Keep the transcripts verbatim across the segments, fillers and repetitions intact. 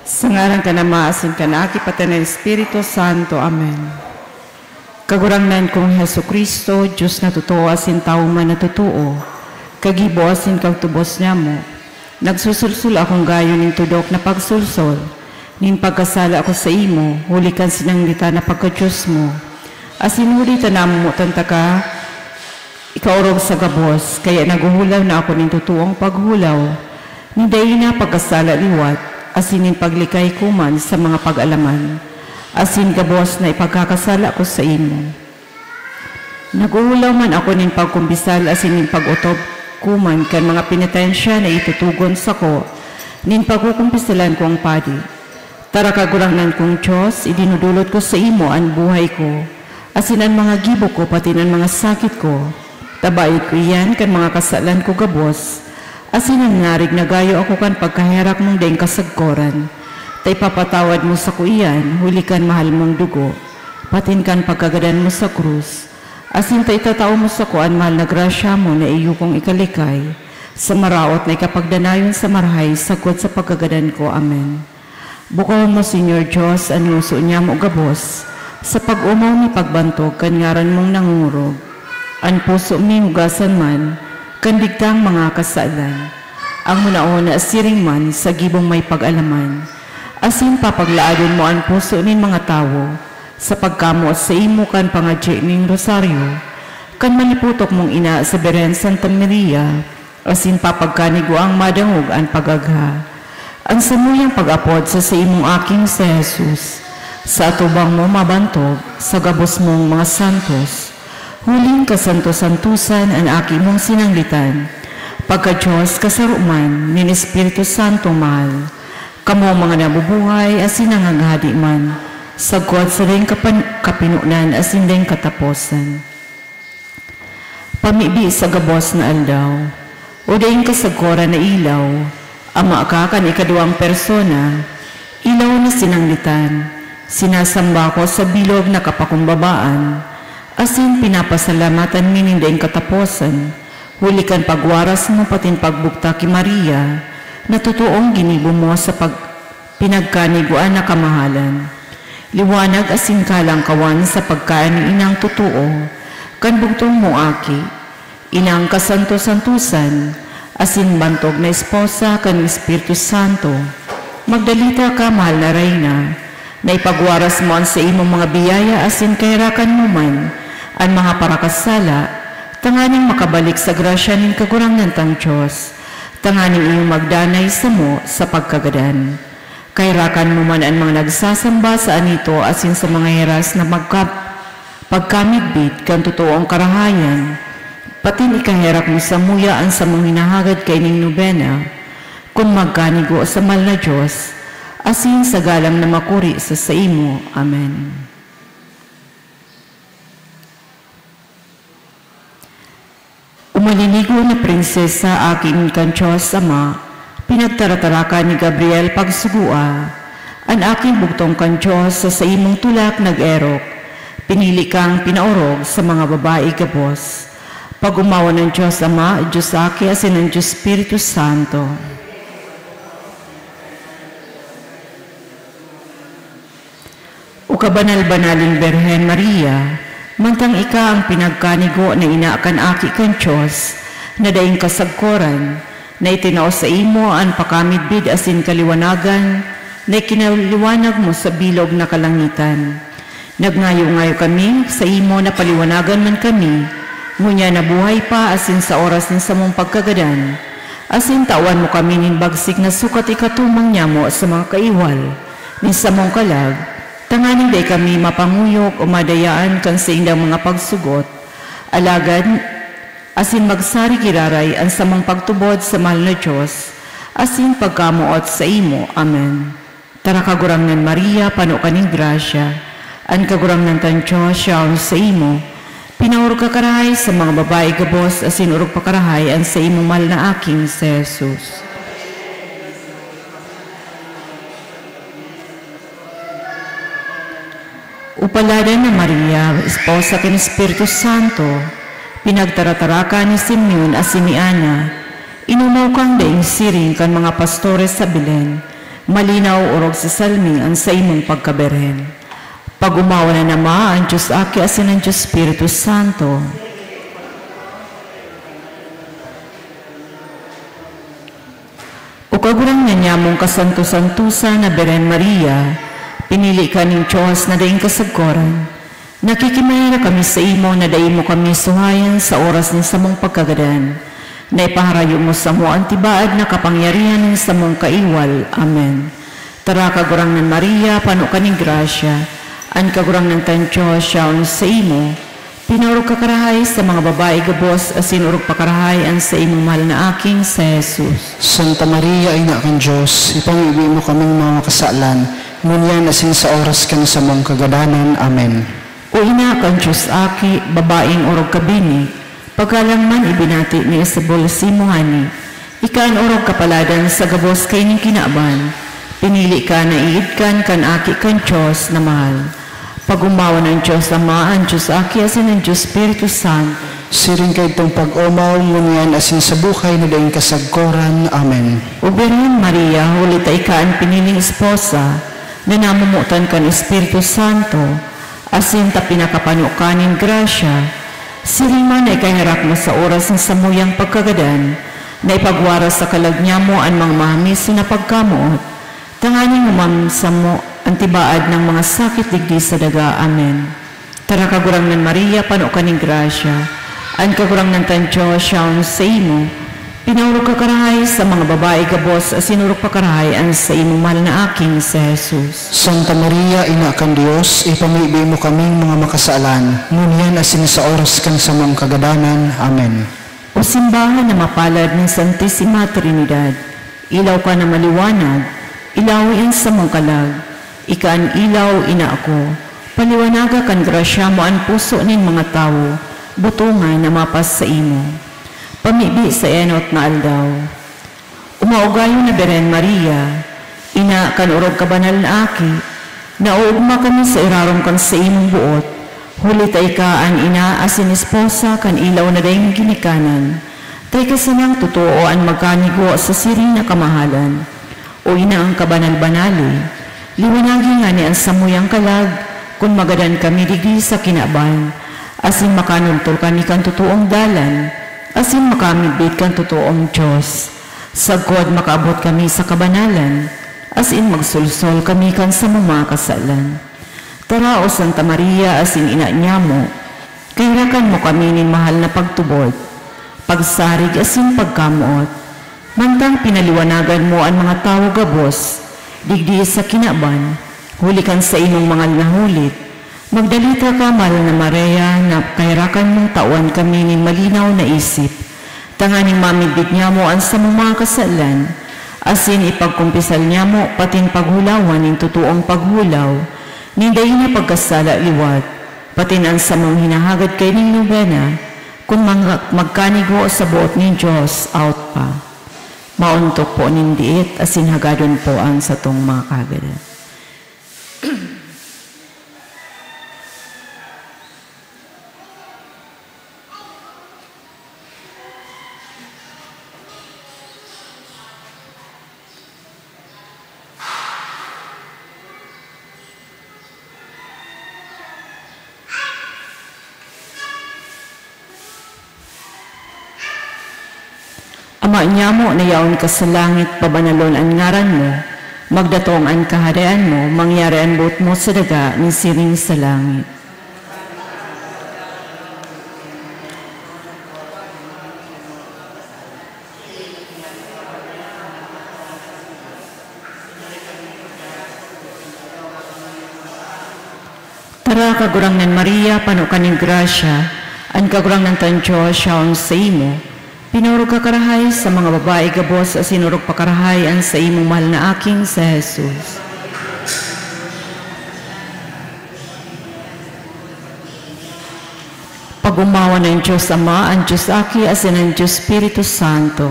Sa ngaran kan Ama, asin kan Aki, pati na Espiritu Santo. Amen. Kagurangnan kong Jesu-Cristo, Dios na totoo asin tawo man na totoo, kagibo asin kagtubos nyamo, nagsusulsol akong gayo nin tudok na pagsulsol nin pagkasala ko saimo, huli kan sinanglitan na pagka-Dios mo, asin huli ta namomotan taka ikaorog sa gabos, kaya naghuhulaw na ako nin totoong paghulaw, nin dai na pagkasala liwat, asin nin paglikay ko man sa mga pag-alaman, asin gabos na ipagkakasala ko saimo. Naghuhulaw man ako nin pagkumbisal asin nin pag-otob ko man kan mga penitensya na itutugon sako nin pagkukumbisalan kong padi. Tara, Kagurangnan kong Dios, idinudulot ko saimo an buhay ko, asin an mga gibo ko, pati an mga sakit ko. Tabayod ko iyan kan mga kasalan ko gabos, asin nanarig na gayo ako kan pagkaherak mong daing kasagkoran, ta ipapatawad mo sako iyan huli kan mahal mong dugo, patin kan pagkagadan mo sa krus, asin ta itatao mo sako an mahal na grasya mo na iyo kong ikalikay sa maraot na ikapagdanayon sa marahay sagkod sa pagkagadan ko. Amen. Bukahon mo, Señor Dios, an ngoso nyamo gabos, sa pag-omaw ni pagbantog kan ngaran mong nangungurog. An puso mi hugasan man kan digtang mga kasalan. Ang hunahuna siring man sa gibong may pag-alaman. Asin papaglaadon mo an puso nin mga tawo sa pagkamoot saimo kan pangadyi nin rosaryo, kan maliputok mong ina sa Birhen Santa Maria, asin papagkanigoang madangog an pag-agha. An samuyang pag-apod sa saimong Aking si Jesus, sa atubang mo mabantog sa gabos mong mga santos, huling kasanto-santosan an Aki mong sinanglitan, pagka-Dios kasaro man nin Espiritu Santong mahal. Kamo mga nabubuhay asin nanganghadi man, sagkod sa daing kapan-, kapinonan asin daing kataposan. Pamibi sa gabos na aldaw, o daing kasagkoran na ilaw, Ama ka kan ikaduwang persona, ilaw na sinanglitan, sinasamba ko sa bilog na kapakumbabaan, asin pinapasalamatan mi nin daing kataposan, huli kan pagwaras mo patin pagbugtak ki Maria, na totoong ginibo mo sa pag-, pinagkanigwaan na kamahalan. Liwanag asin kalangkawan sa pagkaigwa ni Inang totoo kan bugtong mong Aki, Inang kasanto-santosan, asin bantog na esposa kan Espiritu Santo. Magdalita ka, mahal na Reyna, na ipagwaras mo an saimong mga biyaya asin kaherakan mo man an mga parakasala, tanganing makabalik sa grasya nin Kagurangnan tang Dios, tanganing iyo magdanay samo sa pagkagadan. Kaherakan mo man an mga nagsasamba sa anito asin sa mga heras na magka-, pagkamidbid kan totoong karahayan, patin ikaherak mo samuya an samong hinahagad kaining nobena, kun magkanigo sa mahal na Dios, asin sa galang na makuri sa saimo. Amen. O maliligo na prinsesa, aki kan Dios Ama, pinagtaratarakan ni Gabriel pagsugoa, an aking bugtong kan Dios sa saimong tulak nag-erok, pinili kang pinaorog sa mga babae gabos. Pag-omawan an Dios Ama, Dios Aki, asin an Dios Espiritu Santo. O kabanal-banaling Birhen Maria, mantang ika an pinagkanigo na ina kan Aki kan Dios, na daing kasagkoran, na itinao saimo an pakamidbid asin kaliwanagan, na ikinaliwanag mo sa bilog na kalangitan. Nagngayo-ngayo kami saimo na paliwanagan man kami, ngunyan na buhay pa asin sa oras nin samong pagkagadan, asin tawan mo kami nin bagsik na sukat ikatumang nyamo sa mga kaiwal nin samong kalag, tanganing dai kami mapanguyok o madayaan kan saindang mga pagsugot, alagad asin magsari giraray an samong pagtubod sa mahal na Dios asin pagkamoot saimo. Amen. Tara, Kagurangnan Maria, pano ka nin grasya, an Kagurangnan tang Dios siya an saimo. Pinaorog ka karahay sa mga babae gabos, asin orog pa karahay an saimong mahal na Aki, si Jesus. O paladan na Maria, esposa kan Espiritu Santo, pinagtaratarakan ni Simeon asin ni Ana, inomaw kang daing siring kan mga pastores sa Belen, Malinaw orog sa salming an saimong pagkabirhen. Pag-omawan na Ama, an Dios Aki, asin an Dios Espiritu Santo. O Kagurangnan nyamong kasanto-santosan na Birhen Maria, pinili ka nin Dios na daing kasagkoran. Nakikimaherak kami saimo na dai mo kami suhayan sa oras nin samong pagkagadan, na ipaharayo mo samo an tibaad na kapangyarihan nin samong kaiwal. Amen. Tara, Kagurangnan Maria, pano ka nin grasya, an Kagurangnan tang Dios siya an saimo. Pinaorog ka karahay sa mga babae gabos, asin orog pa karahay an saimong mahal na aking si Jesus. Santa Maria, Ina kan Dios, ipamibi mo kaming mga makasalan, ngunyan asin sa oras kan samong kagadanan. Amen. O Ina kan Dios Aki, babaeng orog ka bini, pagkalang man ibinati ni Isabel si Mohani, ika an orog kapaladan sa gabos kaining kinaban, pinili ka na iidkan kan Aki kan Dios na mahal. Pag-omawan an Dios Ama, an Dios Aki, asin an Dios Espiritu Santo. Siring kaidtong pag-omaw, ngunyan asin sa buhay na daing kasagkoran. Amen. O Birhen Maria, huli ta ika an piniling esposa, na namomotan kan Espiritu Santo, asin ta pinakapano ka nin grasya, siring man na ikaherak mo sa oras na samuyang pagkagadan, na ipagwaras sa kalag nyamo an mga mahamiso na pagkamoot, tanganing humamsamo an tibaad nang mga sakit digdi sa daga. Amen. Tara, Kagurangnan Maria, pano ka nin grasya. An Kagurangnan tang Dios siya an saimo. Pinaorog ka karahay sa mga babae gabos, asin orog pa karahay an saimong mahal na aking si Jesus. Santa Maria, Ina kan Dios, ipamibi mo kaming mga makasalan, ngunyan asin sa oras kan samong kagadanan. Amen. O simbahan na mapalad nin Santisima Trinidad, ilaw ka na maliwanag, ilawi an samong kalag, ika an ilaw, ina ko, paliwanaga kan grasya mo an puso nin mga tawo, butongan na mapas saimo. Pamibi sa enot na aldaw. O maogayon na Birhen Maria, ina kan orog kabanal na Aki, naoogma kami sa irarom kan saimong boot, huli ta ika an ina asin esposa kan ilaw na daing ginikanan, ta ika sanang totoo an magkanigo sa siring na kamahalan. O Ina ang kabanal-banali, liwanagi ngani an samuyang kalag, kun magadan kami digdi sa kinaban, asin makanultol kami kan totoong dalan, asin makamidbid kan totoong Dios. Sagkod makaabot kami sa kabanalan, asin magsolsol kami kan samong mga kasalan. Tara, O Santa Maria, asin ina nyamo, kaherakan mo kami nin mahal na pagtubod, pagsarig asin pagkamoot, mantang pinaliwanagan mo an mga tawo gabos digdi sa kinaban, huli kan saimong mangal na hulit. Magdalita ka, mahal na Maria, na kaherakan mong tawan kami nin malinaw na isip, tanganing mamidbid nyamo an samong mga kasalan, asin ipagkumpisal nyamo patin paghulawan nin totoong paghulaw nin dai na pagkasala liwat, patin an samong hinahagad kaining nobena, kun mga magkanigo sa boot nin Dios, out pa. Maontok po nin diit asin hagadon po ang satong mga kagadan. Ama nyamo na yaon ka sa langit, pabanalon an ngaran mo. Magdatong an Kahadean mo, mangyari an boot mo sa daga, nin siring sa langit. Tara, Kagurangnan Maria, pano ka nin grasya, an Kagurangnan tang Dios siya an saimo. Pinorog ka karahay sa mga babayi gabos, asin orog pa karahay an saimong mahal na Aki, si Jesus. Pag-omawan an Dios Ama, an Dios Aki, asin an Dios Espiritu Santo.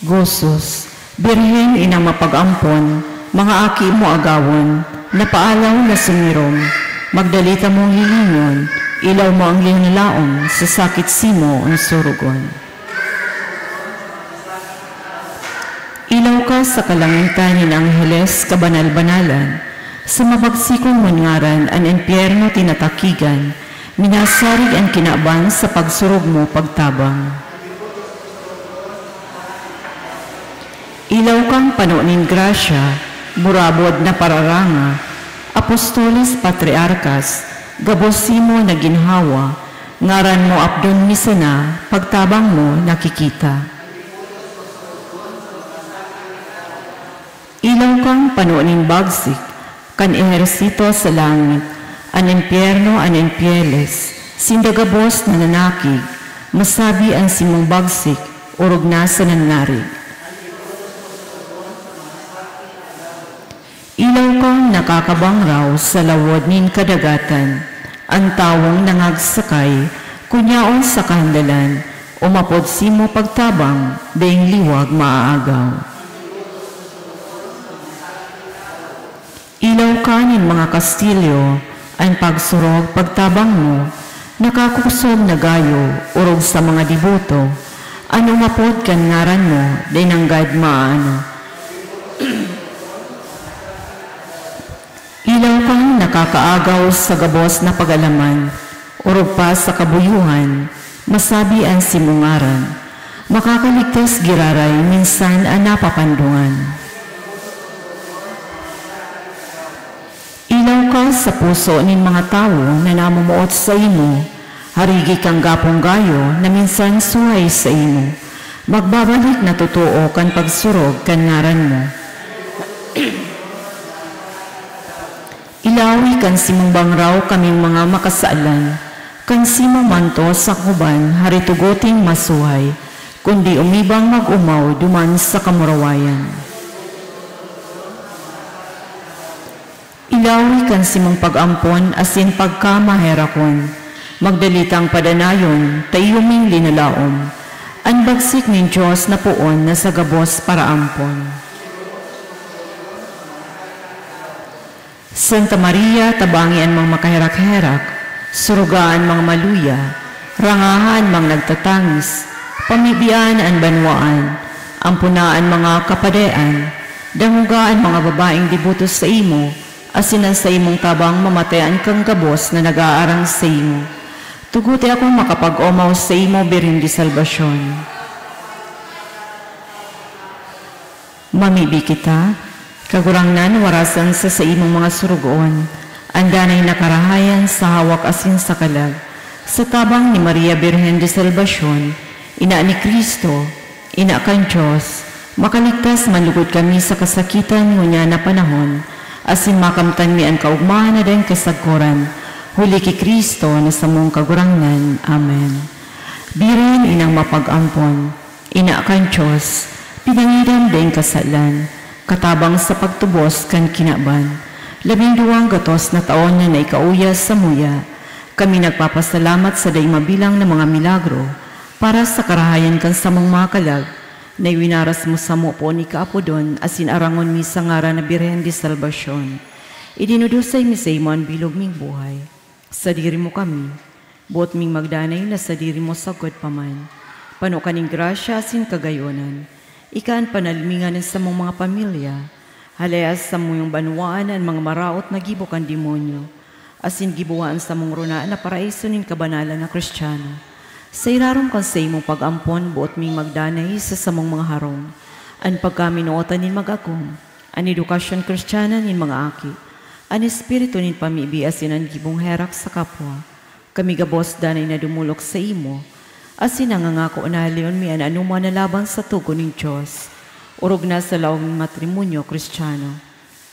Gozos, Birhen, Inang mapag-ampon, mga aki mo agawon, napaalaw na sumirom, magdalita mong hilingon, Ilaw mo ang linalaom, sa sakit simo ang surugon. Ilaw ka sa kalangitan nin angheles kabanal-banalan, sa mabagsikon mon ngaran an impyerno tinatakigan, minasarig an kinaban sa pagsurog mo pagtabang. Ilaw kang pano nin grasya, burabod na pararanga, apostoles, patriarkas, gabos simo na ginhawa, ngaran mo apdon mi sana, pagtabang mo nakikita. Ilaw kang pano nin bagsik, kan ehersito sa langit, an impyerno, an infieles, sinda gabos na nanakig, masabi an simong bagsik, orog na sa nangarig. Ilaw kang nakakabangraw sa lawod nin kadagatan, an tawong nangagsakay, kun yaon sa kahandalan, umapod simo pagtabang, daing liwag maaagaw. Ilaw ka nin mga kastilyo, an pagsurog pagtabang mo, nakakosog na gayo, orog sa mga deboto, an umapod kan ngaran mo, dai nanggad maano. Ilaw kang nakakaagaw sa gabos na pag-alaman, orog pa sa kabuyohan, masabi an simong ngaran. Makakaligtas giraray minsan an napapandungan. Ilaw ka sa puso nin mga tawo na namomoot saimo, harigi kang gapong gayo na minsan suhay saimo. Magbabalik na totoo kan pagsurog kan ngaran mo. Ilawi kan simong bangraw kaming mga makasalan, kan simong manto sa kuban hari tugoting masuhay, kundi umibang mag-omaw duman sa kamurawayan. Ilawi kan simong pag-ampon asin pagkamaherakon, magdalitang padanayon ta iyo ming linalaom, an bagsik nin Dios na poon na sa gabos paraampon. Santa Maria, tabangi an mga makaherak-herak, suruga an mga maluya, rangaha an mga nagtatangis, pamibian an banwaan, ampona an mga kapadean, dangoga an mga babaeng deboto saimo, asin an saimong tabang mamatayan kan gabos na nag-aarang saimo. Tugote akong makapag-omaw saimo, Birhen de Salvacion. Mamibi kita, Kagurangnan, warasan sa saimong mga sorogoon an danay na karahayan sa hawak asin sa kalag, sa tabang ni Maria Birhen de Salvacion, ina ni Cristo, ina kan Dios, makaligtas man lugod kami sa kasakitan ngunyan na panahon, asin makamtan mi an kaogmahan na daing kasagkoran, huli ki Cristo na samong Kagurangnan. Amen. Birhen, inang mapag-ampon, ina kan Dios, pinangidam daing kasalan, katabang sa pagtubos kan kinaban, labing duwang gatos na taon na naikauya samuya, kami nagpapasalamat sa daing mabilang na mga milagro para sa karahayan kan samong mga kalag, na iwinaras mo samo poon ikaapodon asin arangon mi sa ngaran na Birhen de Salvacion. Idinudusay mi saimo an bilog ming buhay. Sadiri mo kami, boot ming magdanay na sadiri mo sagkod pa man. Pano ka nin grasya asin kagayonan. Ika an panalmingan nin samong mga pamilya. Halayas samuyong banwaan an mga maraot na gibo kan demonyo, asin giboha an samong rona na paraiso nin kabanalan na Cristiano. Sa irarom kan saimong pag-ampon, boot ming magdanay sa samong mga harong, an pagkaminootan nin mag-agom, an edukasyon Cristiana nin mga aki, an espiritu nin pamibi asin an gibong herak sa kapwa. Kami gabos danay na dumolok saimo, asin nangangako na haleon mi an anoman na laban sa togon nin Dios, orog na sa laog nin matrimonyo Cristiano.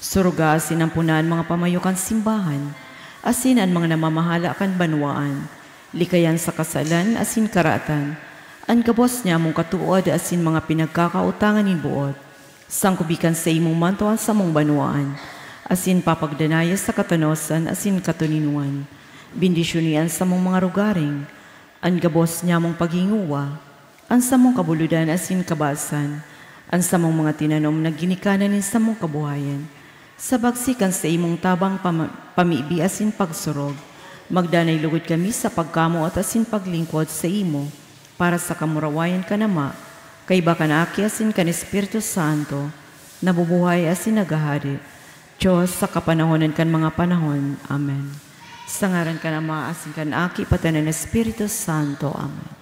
Suruga asin amponan an mga pamayo kan simbahan, asin an mga namamahala kan banwaan, likayan sa kasalan asin karatan, an gabos nyamong katood asin mga pinagkakaotangan nin boot. Sangkobi kan saimong manto an samong banwaan, asin papagdanaya sa katanosan asin katoninongan. Bendisyoni an samong mga rogaring, an gabos nyamong paghingowa, an samong kabulodan asin kabasan, an samong mga tinanom na ginikanan nin samong kabuhayan, sa bagsik kan saimong tabang pama-, pamibi asin pagsurog, Magdanay lugod kami sa pagkamoot asin paglingkod saimo, para sa kamurawayan kan Ama, kaiba kan Aki asin kan Espiritu Santo, nabubuhay asin naghahari, Dios sa kapanahonan kan mga panahon. Amen. Sa ngaran kan Ama, asin kan Aki, pati kan Espiritu Santo. Amen.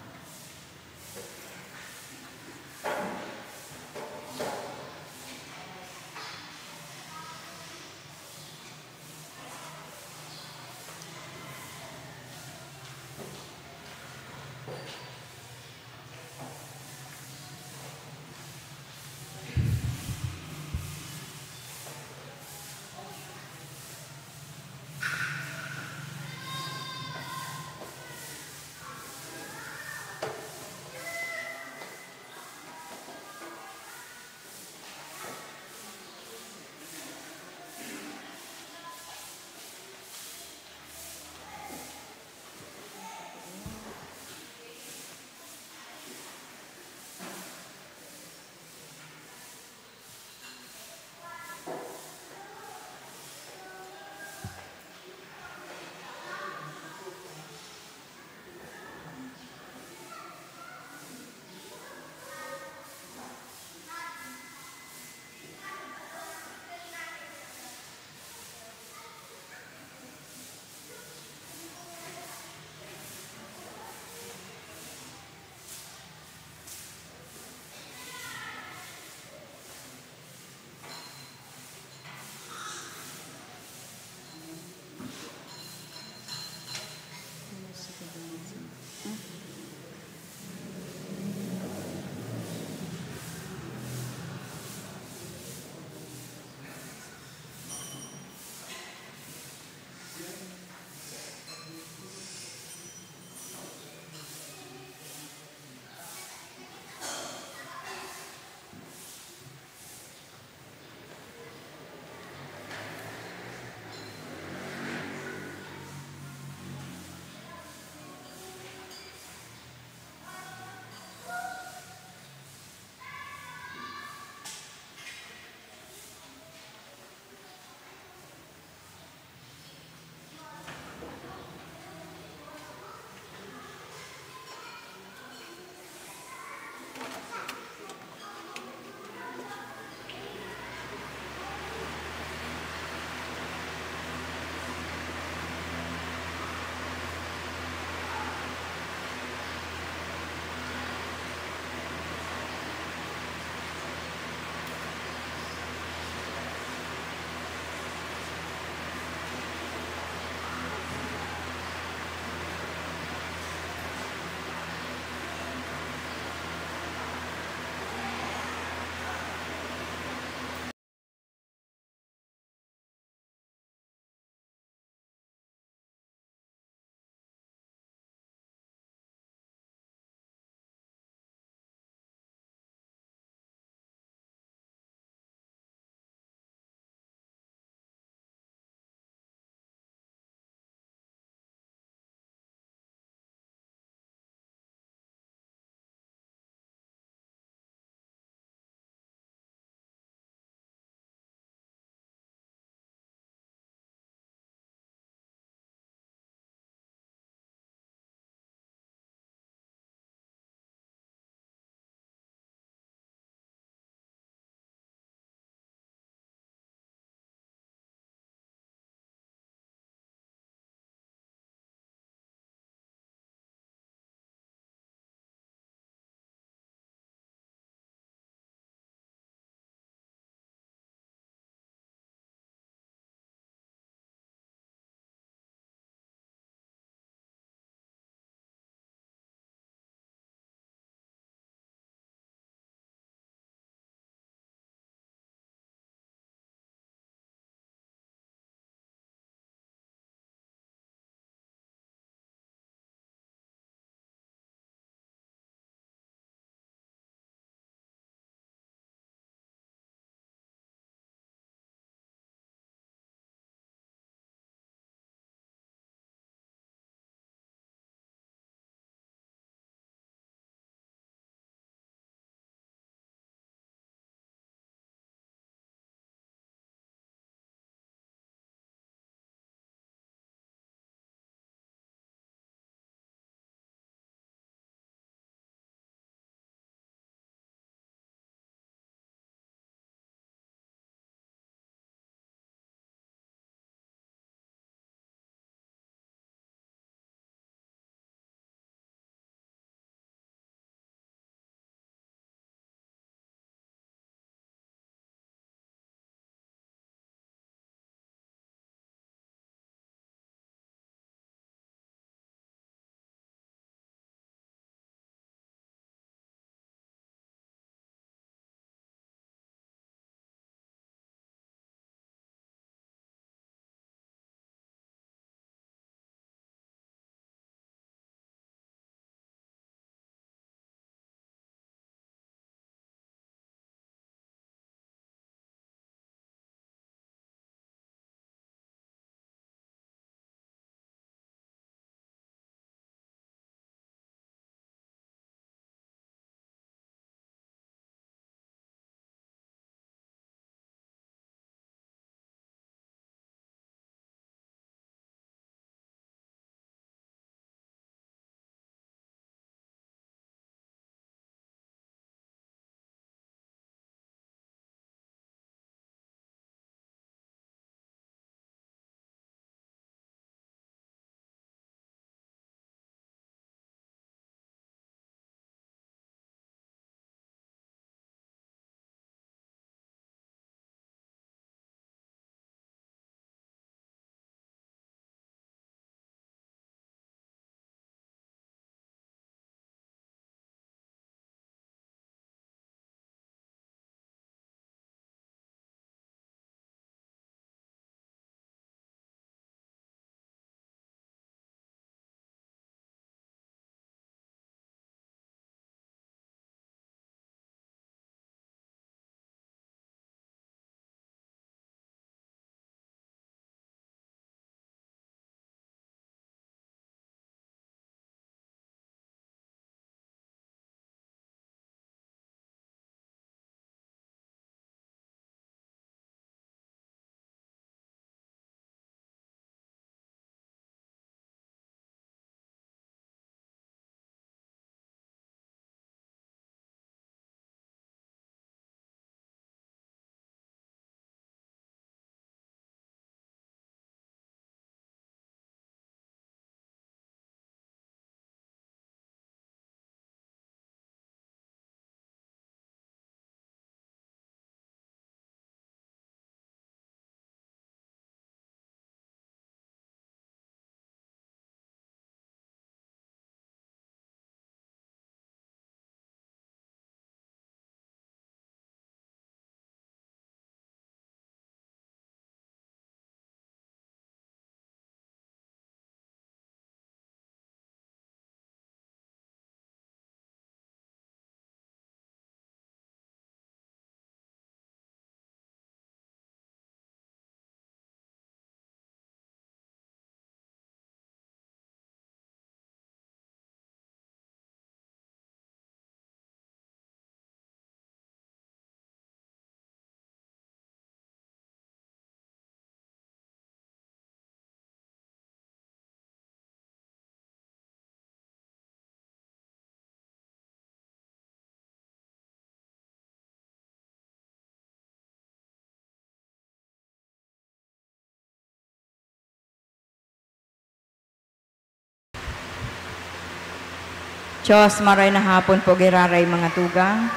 Diyos, maray na hapon po, giraray mga tugang.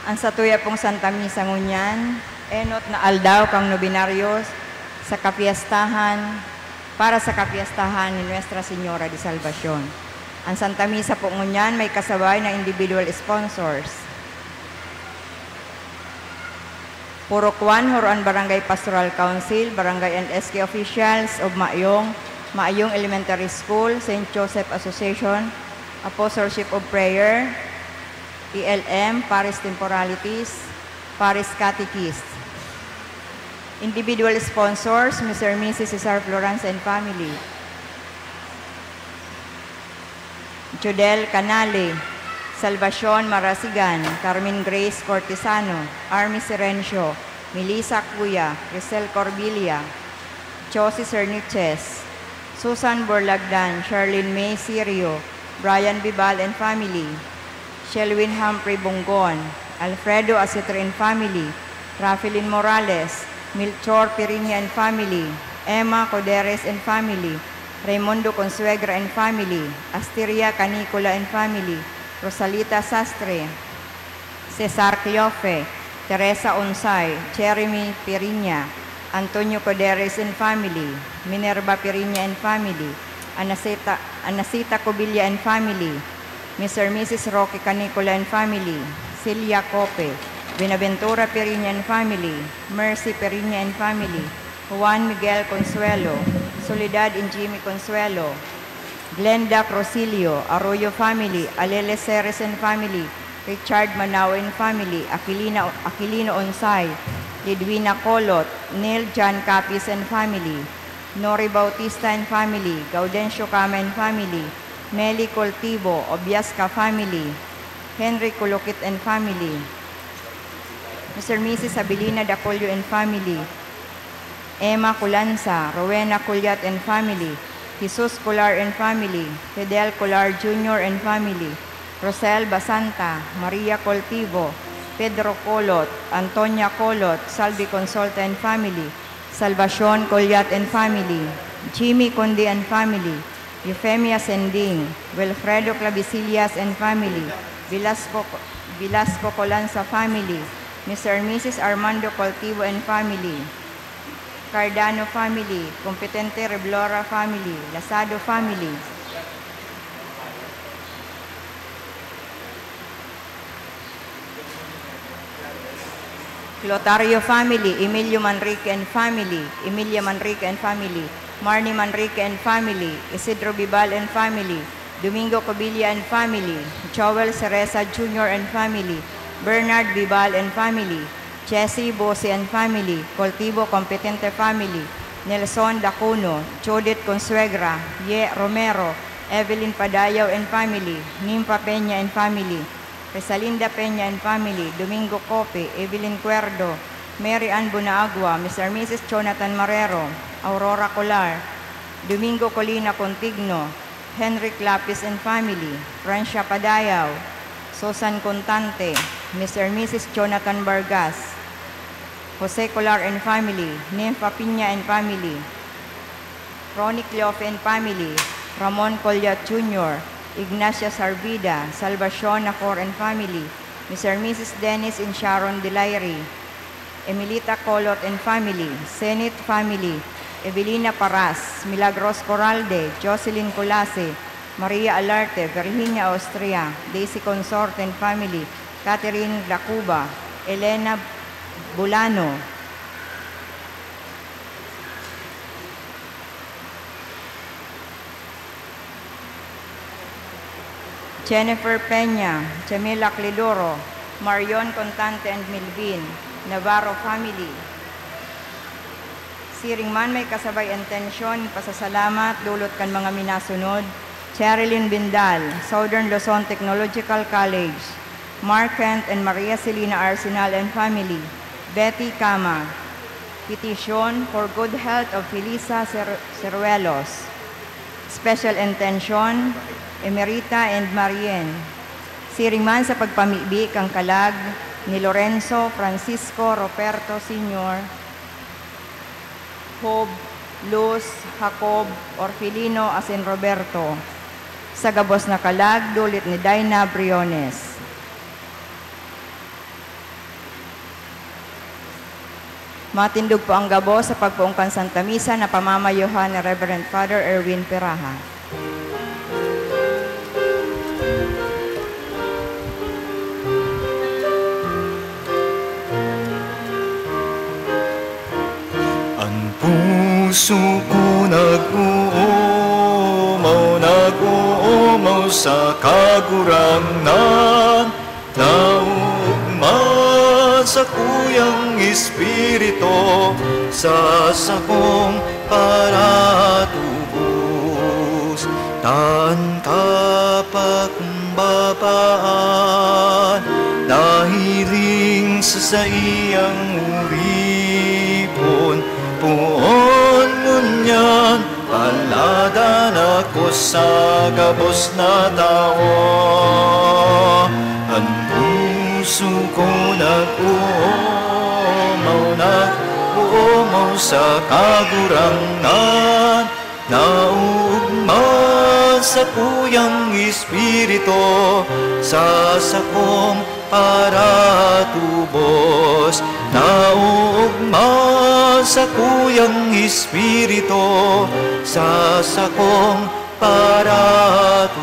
Ang satuya pong Santa Misa ngunyan, enot na aldaw kan Nobenaryo sa kapiyastahan, para sa kapiyastahan ni Nuestra Señora de Salvacion. Ang Santa Misa po ngunyan may kasabay na individual sponsors. Purok one, Horoan Barangay Pastoral Council, Barangay and S K officials of Maayong, Maayong Elementary School, Saint Joseph Association, Apostleship of Prayer, E L M, Parish Temporalities, Parish Catechist. Individual sponsors, Mister and Missus Cesar Florence and family. Jodel Canale, Salvacion Marasigan, Carmen Grace Cortesano, Army Sirencio, Melissa Cuya, Crisel Corbilla, Josie Serniches, Susan Borlagdan, Charlene May Sirio, Brian Bibal and family, Shelwin Humphrey Bonggon, Alfredo Asitre and family, Rafelin Morales, Melchor Piriña and family, Emma Coderes and family, Raimundo Consuegra and family, Asteria Canicola and family, Rosalita Sastre, Cesar Cleofe, Teresa Onsay, Jeremy Piriña, Antonio Coderes and family, Minerva Piriña and family, Anaceta, Anacita Cobilla and family, Mister and Missus Roque Canicola and family, Celia Cope, Buenaventura Piriña and family, Mercy Piriña and family, Juan Miguel Consuelo, Soledad and Jimmy Consuelo, Glenda Crosilio, Arroyo family, Alele Ceres and family, Richard Manao and family, Aquilina, Aquilino Onsay, Lidwina Colot, Neil John Capis and family, Nori Bautista and family, Gaudencio Cama and family, Meli Coltivo, Obiasca family, Henry Colokit and family, Mister and Missus Abilina Dacolio and family, Emma Colanza, Rowena Collat and family, Jesus Colar and family, Fidel Colar Junior and family, Rosel Basanta, Maria Coltivo, Pedro Colot, Antonia Colot, Salvi Consulta and family, Salvacion Collat and family, Jimmy Conde and family, Eufemia Sending, Wilfredo Clavisillas and family, Velasco, Velasco Colanza family, Mister and Missus Armando Coltivo and family, Cardano family, Competente Reblora family, Lasado family, Clotario family, Emilio Manrique and family, Emilia Manrique and family, Marnie Manrique and family, Isidro Bibal and family, Domingo Cobilla and family, Joel Cereza Junior and family, Bernard Bibal and family, Jessie Bose and family, Coltivo Competente family, Nelson Dacuno, Judith Consuegra, Ye Romero, Evelyn Padayaw and family, Nympha Peña and family, Resalinda Peña and family, Domingo Cope, Evelyn Cuerdo, Mary Ann Bonaagua, Mister and Missus Jonathan Marrero, Aurora Colar, Domingo Colina Contigno, Henrik Lapis and family, Francia Padayaw, Susan Contante, Mister and Missus Jonathan Vargas, Jose Colar and family, Nympha Piña and family, Ronnie Cleofe and family, Ramon Collat Junior, Ignacia Sarvida, Salvacion Nacor and family, Mister and Missus Dennis and Sharon Delaire, Emilita Colot and family, Senit family, Evelina Paras, Milagros Coralde, Jocelyn Colase, Maria Alarte, Virginia Austria, Daisy Consorte and family, Catherine Lacuba, Elena Bulano, Jennifer Peña, Jamila Clidoro, Marion Contante and Milvin, Navarro family. Siring man may kasabay intensyon, pasasalamat, dulot kan mga minasunod, Cherilyn Bindal, Southern Luzon Technological College, Mark Kent and Maria Celina Arsenal and family, Betty Cama. Petition for good health of Felisa Cer-, Ceruelos. Special intention, Emerita and Marien. Siring man sa pagpamibi kan kalag ni Lorenzo Francisco Roberto Senior, Job, Luz, Jacob, Orfelino, asin Roberto. Sa gabos na kalag, dulit ni Dinah Briones. Matindog po ang gabos sa pagpoon kan Santa Misa na pamamayuhan ni Reverend Father Erwin Peraha. An puso ko nag-oomaw, nag-oomaw sa Kagurangnan, naugma sa kuyang Espiritu sa sakong paratubos. Tan kapakumbabaan, nahiling sa saiyang oripon, poon ngunyan paladan ako sa gabos na tawo. An puso ko nag-oomaw, nag-oomaw sa Kagurangnan, naugma sa kuyang Espiritu sa sakong paratubos, naugma sa kuyang Espiritu sa sakong paratubos.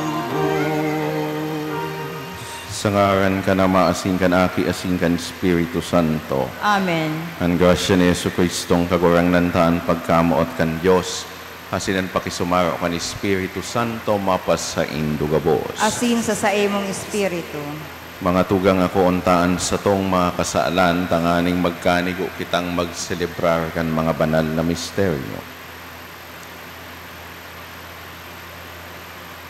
Sa ngaran kan Ama, asin kan Aki, asin kan Espiritu Santo. Amen. An grasya ni Jesu-Cristong Kagurangnan ta, an pagkamoot kan Dios, asin an pakisumaro kan Espiritu Santo mapasaindo gabos. Asin sa saimong espiritu. Mga tugang, ako unta an satong mga kasalan, tanganing magkanigo kitang magselebrar kan mga banal na misteryo.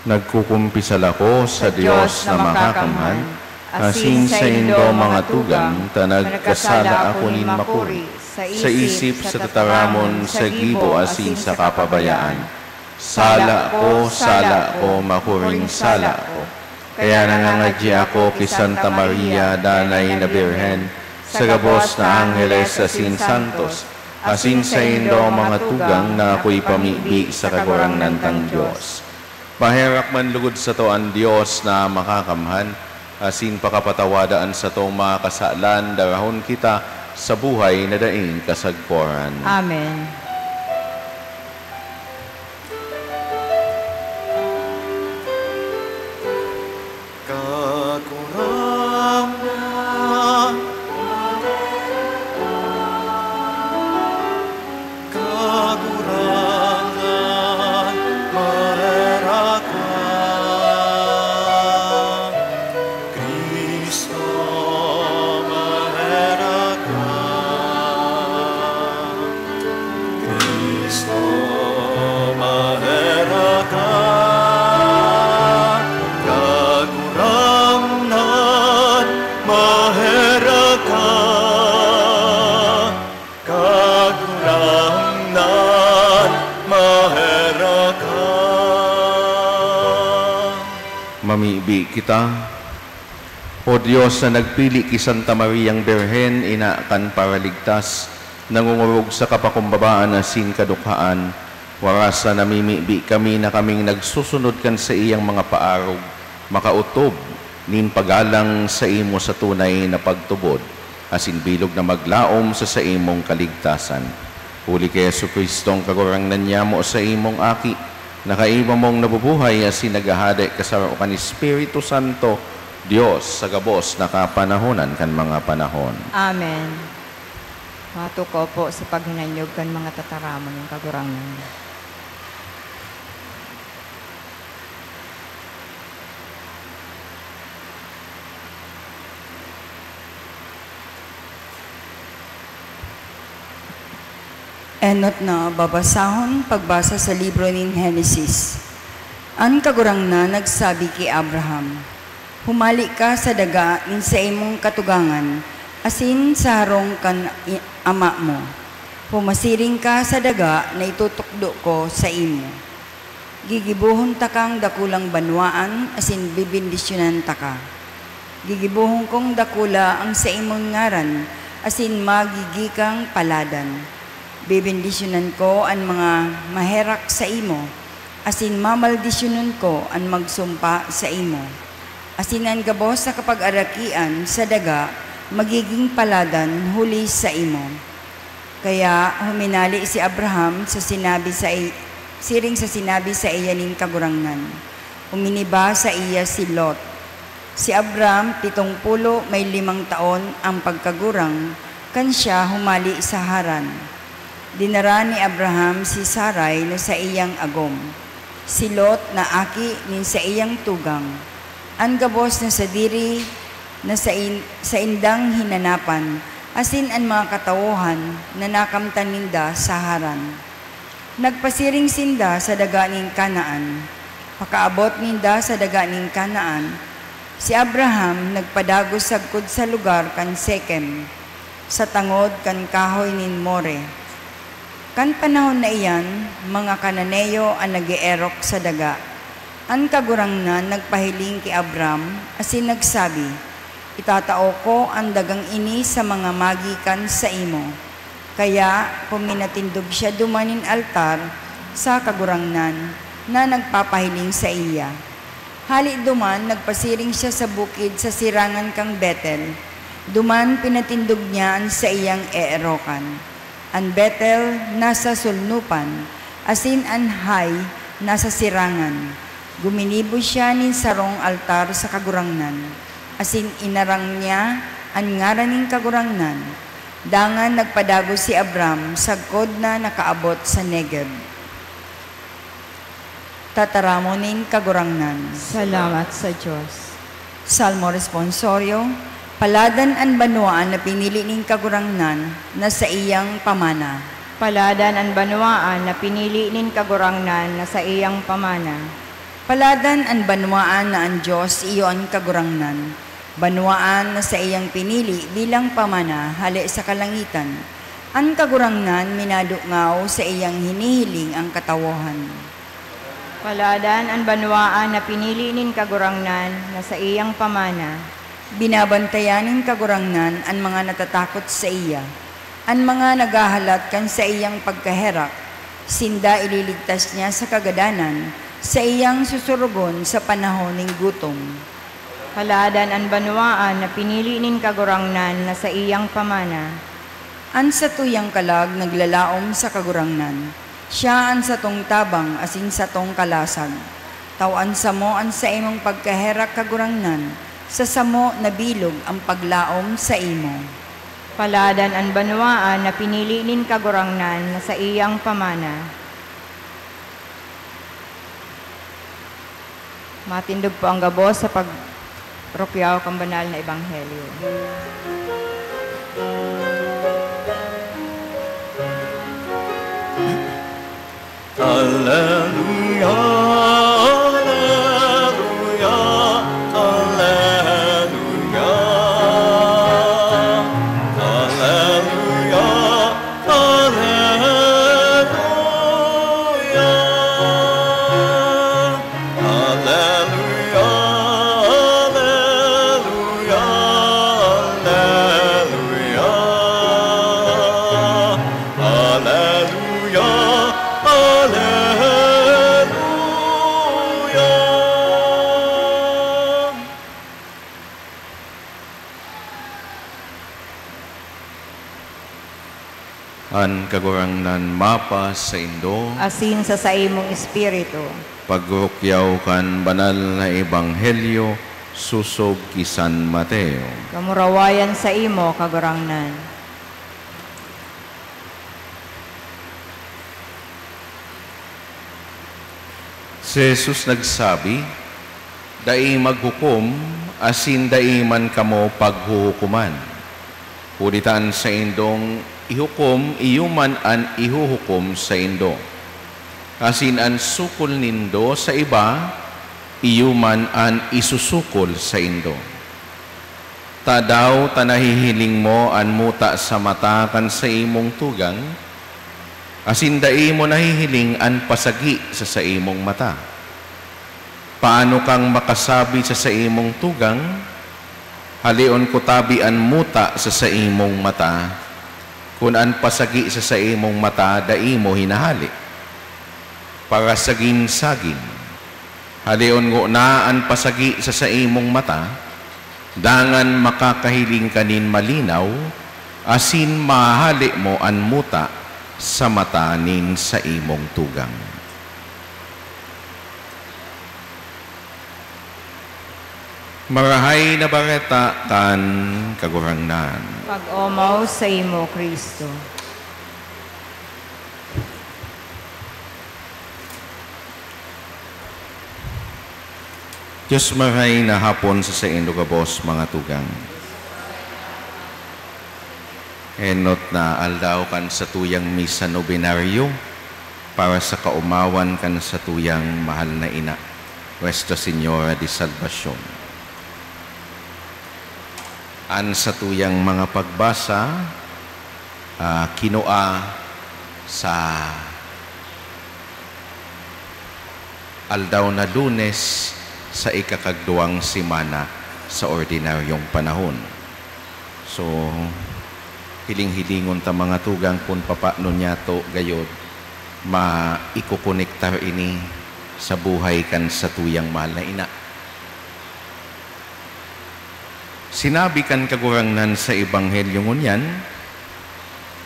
Nagkukumpisal ako sa Dios na makakamhan, asin saindo, mga tugang, ta nagkasala ako nin makuri, sa isip, sa tataramon, sa gibo, asin sa kapabayaan. Sala ko, sala ko, makuring sala ko. Kaya nangangadyi ako ki Santa Maria, Danay na Birhen, sa gabos na angheles asin santos, asin saindo, mga tugang, na ako ipamibi sa Kagurangnan tang Dios. Maherak man lugod sato an Dios na makakamhan, asin pakapatawada an satong mga kasalan, darahon kita sa buhay na daing kasagkoran. Amen. Kagurangnan, Kagurangnan, maherak ka. Cristo, maherak ka. Cristo, maherak ka. Kagurangnan, maherak ka. Kagurangnan, maherak ka. Mamibi kita. O Dios na nagpili ki Santa Mariang Birhen, ina kan Paraligtas, nangongorog sa kapakumbabaan asin kadukhaan, warasa namimibi kami na kaming nagsusunod kan saiyang mga paarog, makaotob nin paggalang saimo sa tunay na pagtubod, asin bilog na maglaom sa saimong kaligtasan. Huli ki Jesu-Cristong Kagurangnan nyamo, saimong Aki, na kaiba mong nabubuhay asin naghahade kasaro kan Espiritu Santo, Dios, sa gabos na kapanahonan kan mga panahon. Amen. Matukaw po sa paghinanyog kan mga tataramon nin Kagurangnan. Enot na babasahon, pagbasa sa libro nin Henesis. An Kagurangnan nagsabi ki Abraham, "Humali ka sa daga nin saimong katugangan asin sa harong kan i-, ama mo. Humasiring ka sa daga na itutukdo ko saimo. Gigibohon takang dakulang banwaan asin bebendisyonan taka. Gigibohon kong dakula an saimong ngaran asin magigi kang paladan. Bebendisyonan ko an mga maherak saimo, asin mamaldisyonon ko an magsumpa saimo, asin an gabos na kapagarakian sa daga magigin paladan huli saimo." Kaya huminale si Abraham sa sinabi sa i-, siring sa sinabi saiya nin Kagurangnan. Uminiba saiya si Lot. Si Abram, pitong pulo may limang taon ang pagkagurang kan siya humale sa Haran. Dinara ni Abraham si Sarai na saiyang agom, si Lot na aki nin saiyang tugang, an gabos na sadiri na sain-, saindang hinanapan, asin an mga katawohan na nakamtan ninda sa Haran. Nagpasiring sinda sa daga nin Canaan. Pakaabot ninda sa daga nin Canaan, si Abraham nagpadagos sagkod sa lugar kan Sekem, sa tangod kan kahoy nin More. Kan panahon na iyan, mga Cananeo an nag-eerok sa daga. An Kagurangnan nagpahiling ki Abram asin nagsabi, "Itatao ko an dagang ini sa mga magikan saimo." Kaya, puminatindog siya duman nin altar sa Kagurangnan na nagpapahiling saiya. Hale duman, nagpasiring siya sa bukid sa sirangan kan Betel. Duman, pinatindog niya an saiyang eerokan. An Betel nasa sulnupan, asin an Hai nasa sirangan. Guminibo siya nin sarong altar sa Kagurangnan, asin inarang niya an ngaran nin Kagurangnan. Dangan nagpadagos si Abram sagkod na nakaabot sa Negeb. Tataramon nin Kagurangnan. Salamat sa Dios. Salmo Responsorio. Paladan an banwaan na pinili nin Kagurangnan na saiyang pamana. Paladan an banwaan na pinili nin Kagurangnan na saiyang pamana. Paladan an banwaan na an Dios iyo an Kagurangnan, banwaan na saiyang pinili bilang pamana hale sa kalangitan. An Kagurangnan minadungaw sa iyang hinihiling an katawohan. Paladan an banwaan na pinili nin Kagurangnan na saiyang pamana. Binabantayan nin Kagurangnan an mga natatakot saiya, an mga naghahalat kan saiyang pagkaherak. Sinda ililigtas niya sa kagadanan, saiyang susurugon sa panahon nin gutom. Paladan an banwaan na pinili nin Kagurangnan na saiyang pamana. An satuyang kalag naglalaom sa Kagurangnan. Siya an satong tabang asin satong kalasag. Tawan samo an saimong pagkaherak, Kagurangnan, sa samo na bilog an paglaom saimo. Paladan an banwaan na pinili nin Kagurangnan na saiyang pamana. Matindog po ang gabos sa pagrukyaw kan banal na ebanghelyo. Aleluya, aleluya, aleluya. Aleluya, aleluya. Aleluya, aleluya, aleluya. Aleluya, aleluya. An Kagurangnan mapa saindo. Asin sa saimong espiritu. Pagrukyaw kan banal na ebanghelyo sosog ki San Mateo. Kamurawayan saimo, Kagurangnan. Si Jesus nagsabi, "Dai maghukom, asin dai man kamo paghuhukoman. Huli ta an saindong ihukom, iyo man an ihuhukom saindo. Asin an sukol nindo sa iba, iyo man an isusukol saindo. Tadaw ta nahihiling mo an muta sa mata kan saimong tugang, asin dai mo nahihiling an pasagi sa saimong mata? Paano kang makasabi sa saimong tugang, 'Haleon ko tabi an muta sa saimong mata,' kun an pasagi sa saimong mata dai mo hinahale? parasagin-sagin. Haleon ngona an pasagi sa saimong mata, dangan makakahiling ka nin malinaw, asin mahahale mo an muta sa mata nin saimong tugang. Marahay na Bareta kan Kagurangnan. Pag-omaw saimo, Cristo. Dios marahay na hapon sa saindo gabos, mga tugang. Enot na aldaw kan satuyang misa nobenaryo para sa kaomawan kan satuyang mahal na ina, Nuestra Señora de Salvacion. An satuyang mga pagbasa, ah, kinua sa aldaw na Lunes sa ikakagduwang semana sa ordinaryong panahon. So, hiling-hilingon ta, mga tugang, kun papaano niyato gayod maikokonektar ini sa buhay kan satuyang mahal na ina. Sinabi kan Kagurangnan sa Ebanghelyo ngunyan,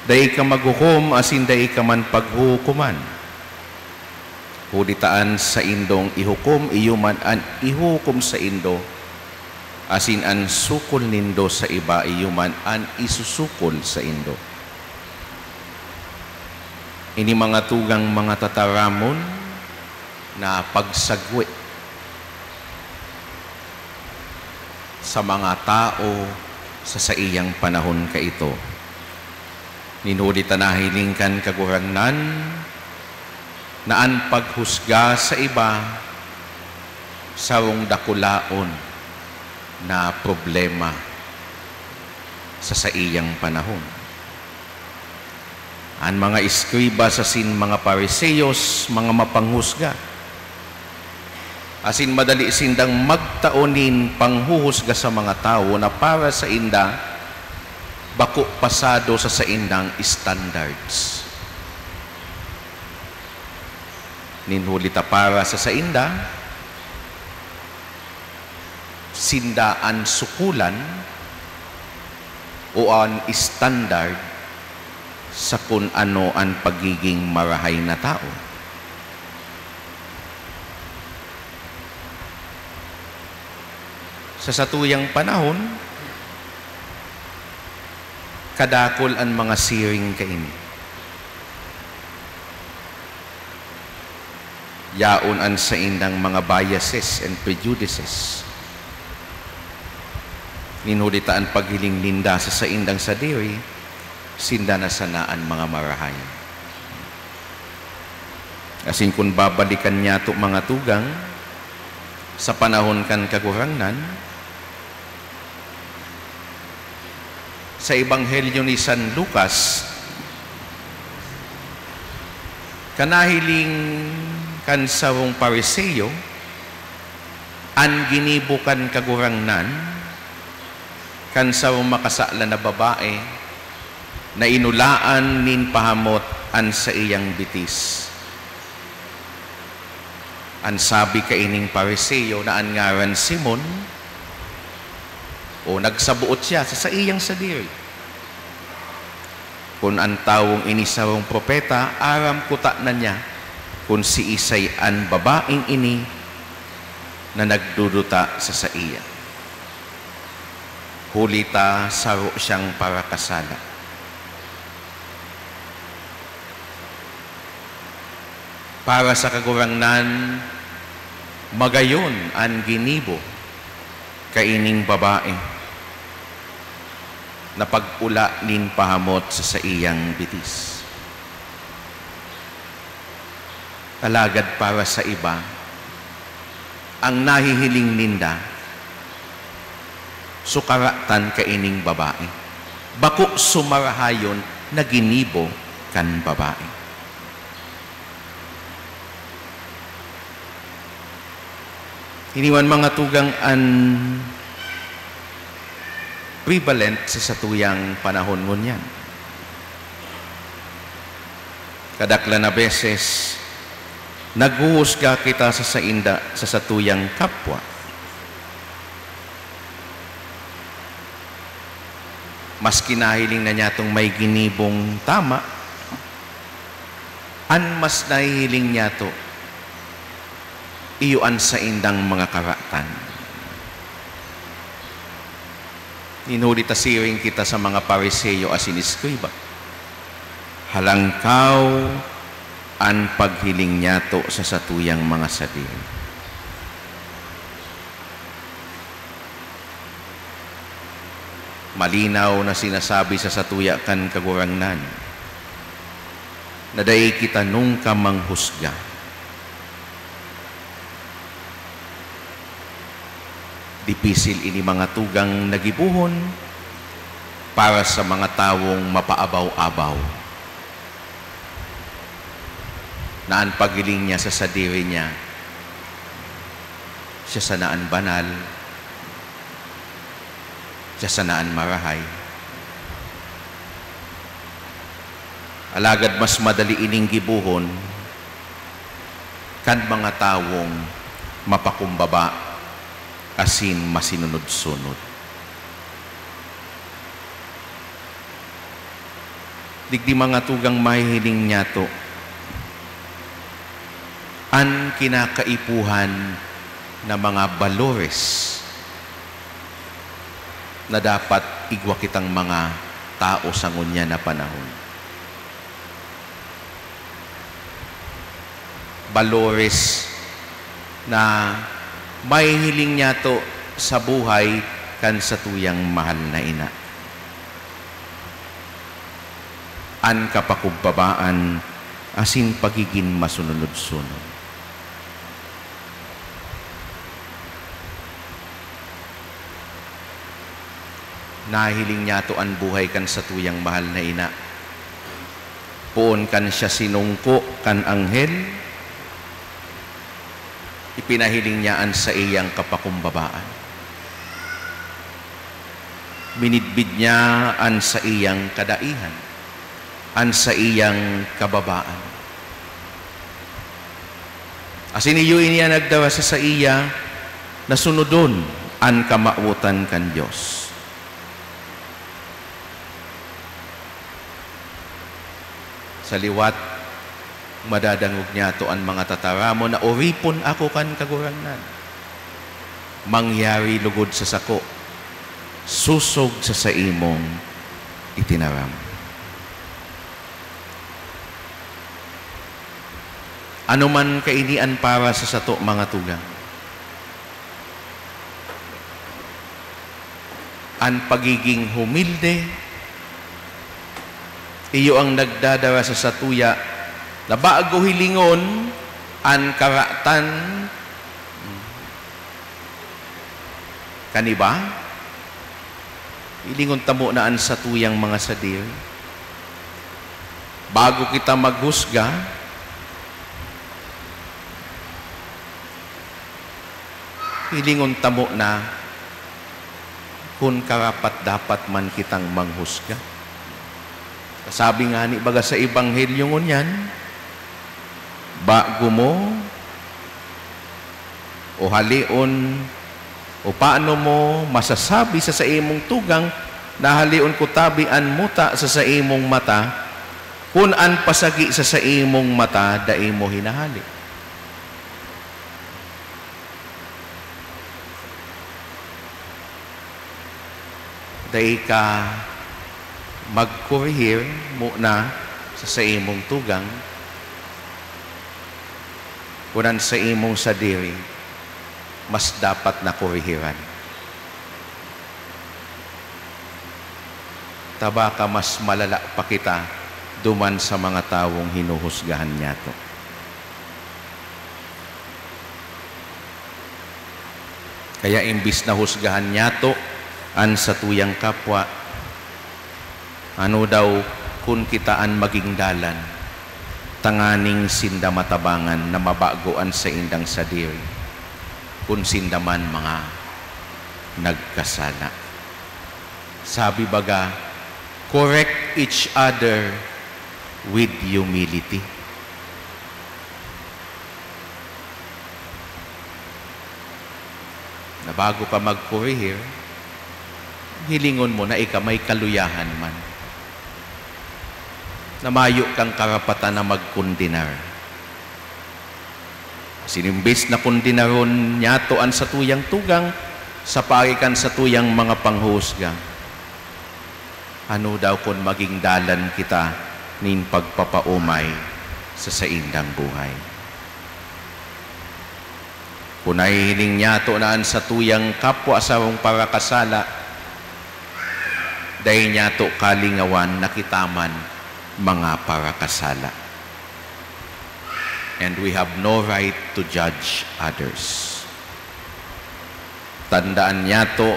"Dai ka maghukom asin dai ka man paghuhukoman. Huli ta an saindong ihukom, iyo man an ihuhukom saindo, asin an sukol nindo sa iba, iyo man an isusukol saindo." Ini, mga tugang, mga tataramon na pagsagwe sa mga tao sa saiyang panahon kaito. Nin huli ta nahiling kan Kagurangnan na an paghusga sa iba sarong dakulaon na problema sa saiyang panahon. An mga eskribas asin mga Fariseos, mga mapanghusga, asin madali sindang magtao nin panghuhusga sa mga tawo na para sainda bako pasado sa saindang standards. Nin huli ta para sa sainda, sinda an sukulan o an standard sa kun ano an pagiging marahay na tawo. Sa satuyang panahon, kadakul an mga siring kaini. Yaon an saindang mga biases and prejudices. Nin huli ta an paghiling ninda sa saindang sadiri, sinda na sana an mga marahay. Asin kun babalikan niyato, mga tugang, sa panahon kan Kagurangnan, sa Ebanghelyo ni San Lucas, kan nahiling kan sarong Fariseo an ginibo kan Kagurangnan kan sarong makasalan na babae na inulaan nin pahamot an saiyang bitis. An sabi kaining Fariseo na an ngaran Simon, o nagsaboot siya sa saiyang sadiri, "Kun an tawong ini sarong propeta, aram kuta na niya kun siisay an babaeng ini na nagduduta sa saiya. Huli ta saro siyang parakasala." Para sa Kagurangnan, magayon an ginibo kaining babae na pag-ula nin pahamot sa saiyang bitis. Alagad para sa iba, ang nahihiling ninda, sukaratan kaining babae. Bako sumarahayon na ginibo kan babae. Ini man, mga tugang, an prevalent sa satuyang panahon ngunyan. Kadaklan na beses, Naghuhusga kita sa sainda, sa satuyang kapwa. Maski nahiling na niyatong may ginibong tama, an mas nahihiling niyato, iyo an saindang mga karatan. Nin huli ta siring kita sa mga Fariseo asin eskriba. Halangkaw an paghiling niyato sa satuyang mga sadiri. Malinaw na sinasabi sa satuya kan Kagurangnan na dai kita nungka manghusga. Dipisil ini mga tugang na gibohon para sa mga tawong mapaabaw-abaw, na an paghiling niya sa sadiri niya, siya sana an banal, siya sana an marahay. Alagad mas madali ining gibohon kan mga tawong mapakumbaba asin masinunod-sunod. Digdi mga tugang mahihiling niyato an kinakaipuhan na mga balores na dapat igwa kitang mga tao sa ngunyan na panahon. Balores na mahihiling niyato sa buhay kan satuyang mahal na ina. An kapakumbabaan asin pagigin masununod-sunod. Nahiling niyato an buhay kan satuyang mahal na ina. Poon kan siya sinungko kan anghel, ipinahiling niya an saiyang kapakumbabaan. Minidbid niya an saiyang kadaihan, an saiyang kababaan. Asin iyo ini an nagdara sa saiya na sunodon an kamawotan kan Dios. Sa liwat, madadangog niyato an mga tataramon na, "Oripon ako kan Kagurangnan. Mangyari logod sa sako, sosog sa saimong itinaram." Ano man kaini an para sa sato, mga tugang? An pagiging humilde, iyo an nagdadara sa satuya na bago hilingon an karatan kan iba, hilingon ta muna an satuyang mga sadiri. Bago kita maghusga, hilingon ta muna kun karapat-dapat man kitang manghusga. Kasabi ngani baga sa Ebanghelyo ngunyan, bago mo o haleon, o paano mo masasabi sa saimong tugang na haleon ko tabi an muta sa saimong mata, kun an pasagi sa saimong mata dai mo hinahale? Dai ka magkorehir muna sa saimong tugang, kun an saimong sadiri mas dapat na korehiran. Ta baka mas malala pa kita duman sa mga tawong hinuhusgahan niyato. Kaya imbis na husgahan niyato an satuyang kapwa, ano daw kun kita an maging dalan tanganing sinda matabangan na mabago an saindang sadiri, kun sinda man mga nagkasala? Sabi baga, "Correct each other with humility." Bago ka magkorehir, hilingon mo na ika may kaluyahan man, na mayo kang karapatan na magkondenar. Asin imbes na kondenaron nyato an satuyang tugang, sa paagi kan satuyang mga panghuhusga, ano daw kun maging dalan kita nin pagpapaomay sa saindang buhay? Kun nahihiling nyato na an satuyang kapwa sarong parakasala, dai nyato kalingawan na kita man mga parakasala. And we have no right to judge others. Tandaan nyato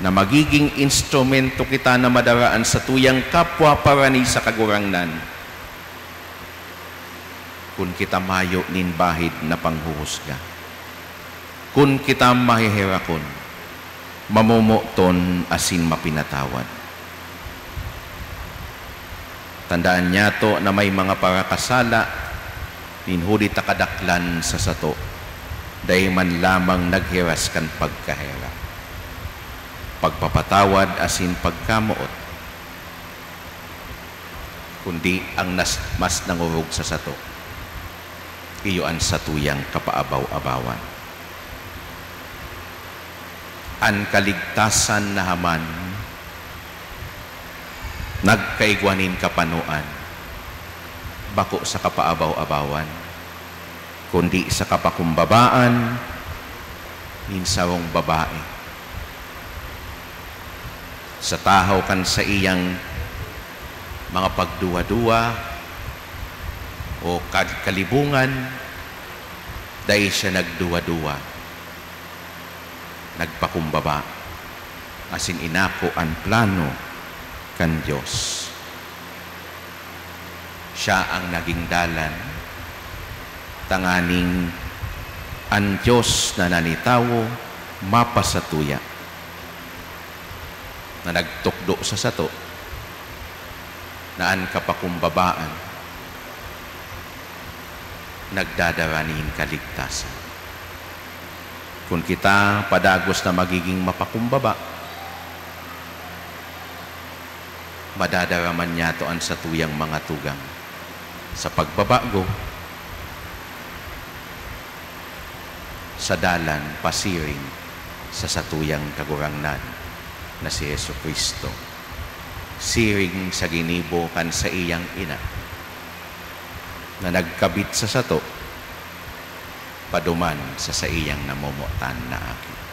na magiging instrumento kita na madara an satuyang kapwa parani sa Kagurangnan kun kita mayo nin bahid na panghuhusga. Kun kita maheherakon, mamomoton asin mapinatawad. Tandaan nyato na may mga parakasala nin huli ta kadaklan sa sato, dai man lamang naghiras kan pagkaherak, pagpapatawad asin pagkamoot, kundi ang nas-, mas nangorog sa sato, iyo an satuyang kapaabaw-abawan. An kaligtasan na haman nagkaigwa nin kapanoan, bako sa kapaabaw-abawan, kundi sa kapakumbabaan nin sarong babae sa tahaw kan saiyang mga pagduwa-duwa o kag-, kalibungan, dai siya nagduwa-duwa. Nagpakumbaba asin inako an plano kan Dios. Siya ang naging dalan tanganing an Dios na nanitawo mapasatuya, na nagtukdo sa sato na an kapakumbabaan nagdadara nin kaligtasan. Kun kita padagos na magiging mapakumbaba, madadara man nyato an satuyang mga tugang sa pagbabago, sa dalan pasiring sa satuyang Kagurangnan na si Jesu-Cristo, siring sa ginibo kan saiyang ina na nagkabit sa sato, paduman sa saiyang namomotan na aki.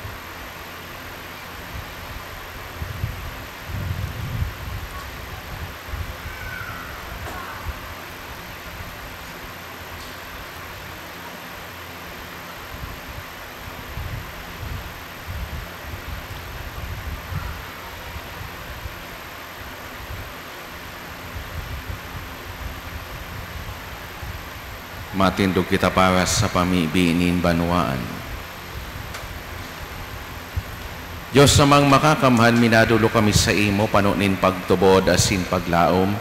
Matindog kita para sa pamibi nin banwaan. Dios Amang Makakamhan, minadolok kami saimo pano nin pagtubod asin paglaom,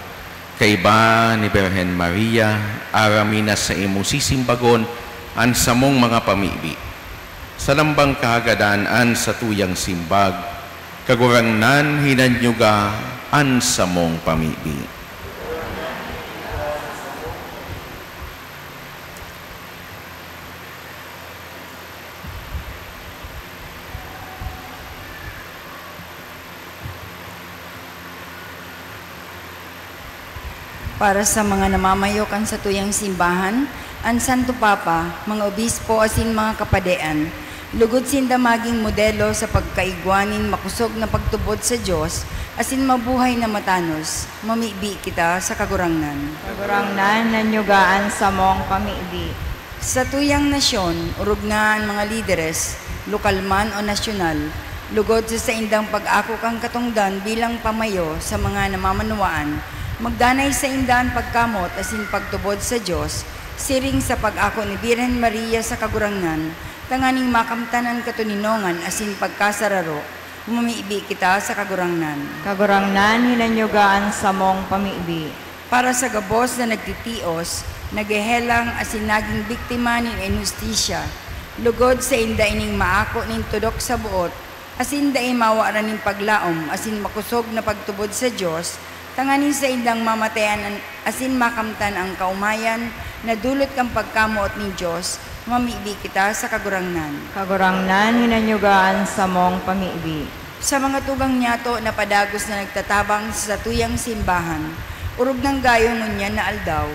kaiba ni Birhen Maria, aram mi na saimo sisimbagon an samong mga pamibi. Sa lambang kahagadan an satuyang simbag, Kagurangnan, hinanyuga an samong pamibi. Para sa mga namamayo kan satuyang simbahan, an Santo Papa, mga obispo asin mga kapadean, lugod sinda magin modelo sa pagkaigwa nin makosog na pagtubod sa Dios asin mabuhay na matanos, mamibi kita sa Kagurangnan. Kagurangnan, hinanyuga an samong pamibi. Sa tuyang nasyon, orog na an mga lideres, lokal man o nasyonal, lugod sa saindang pag-ako kan katongdan bilang pamayo sa mga namamanwaan, magdanay sainda an pagkamot asin pagtubod sa Dios, siring sa pag-ako ni Birhen Maria sa Kagurangnan, tanganing makamtan an katoninongan asin pagkasararo. Mamibi kita sa Kagurangnan. Kagurangnan, hinanyuga an samong pamibi. Para sa gabos na nagtitios, naghehelang asin naging biktima nin inhustisya, Lugod sainda ining maako nin tudok sa boot, asin dai mawaran nin paglaom asin makosog na pagtubod sa Dios, tanganing saindang mamatayan an-, asin makamtan an kaomayan na dulot kan pagkamoot nin Dios, mamibi kita sa Kagurangnan. Kagurangnan, hinanyuga an samong pamibi. Sa mga tugang niyato na padagos na nagtatabang sa satuyang simbahan, orog nang gayo ngunyan na aldaw,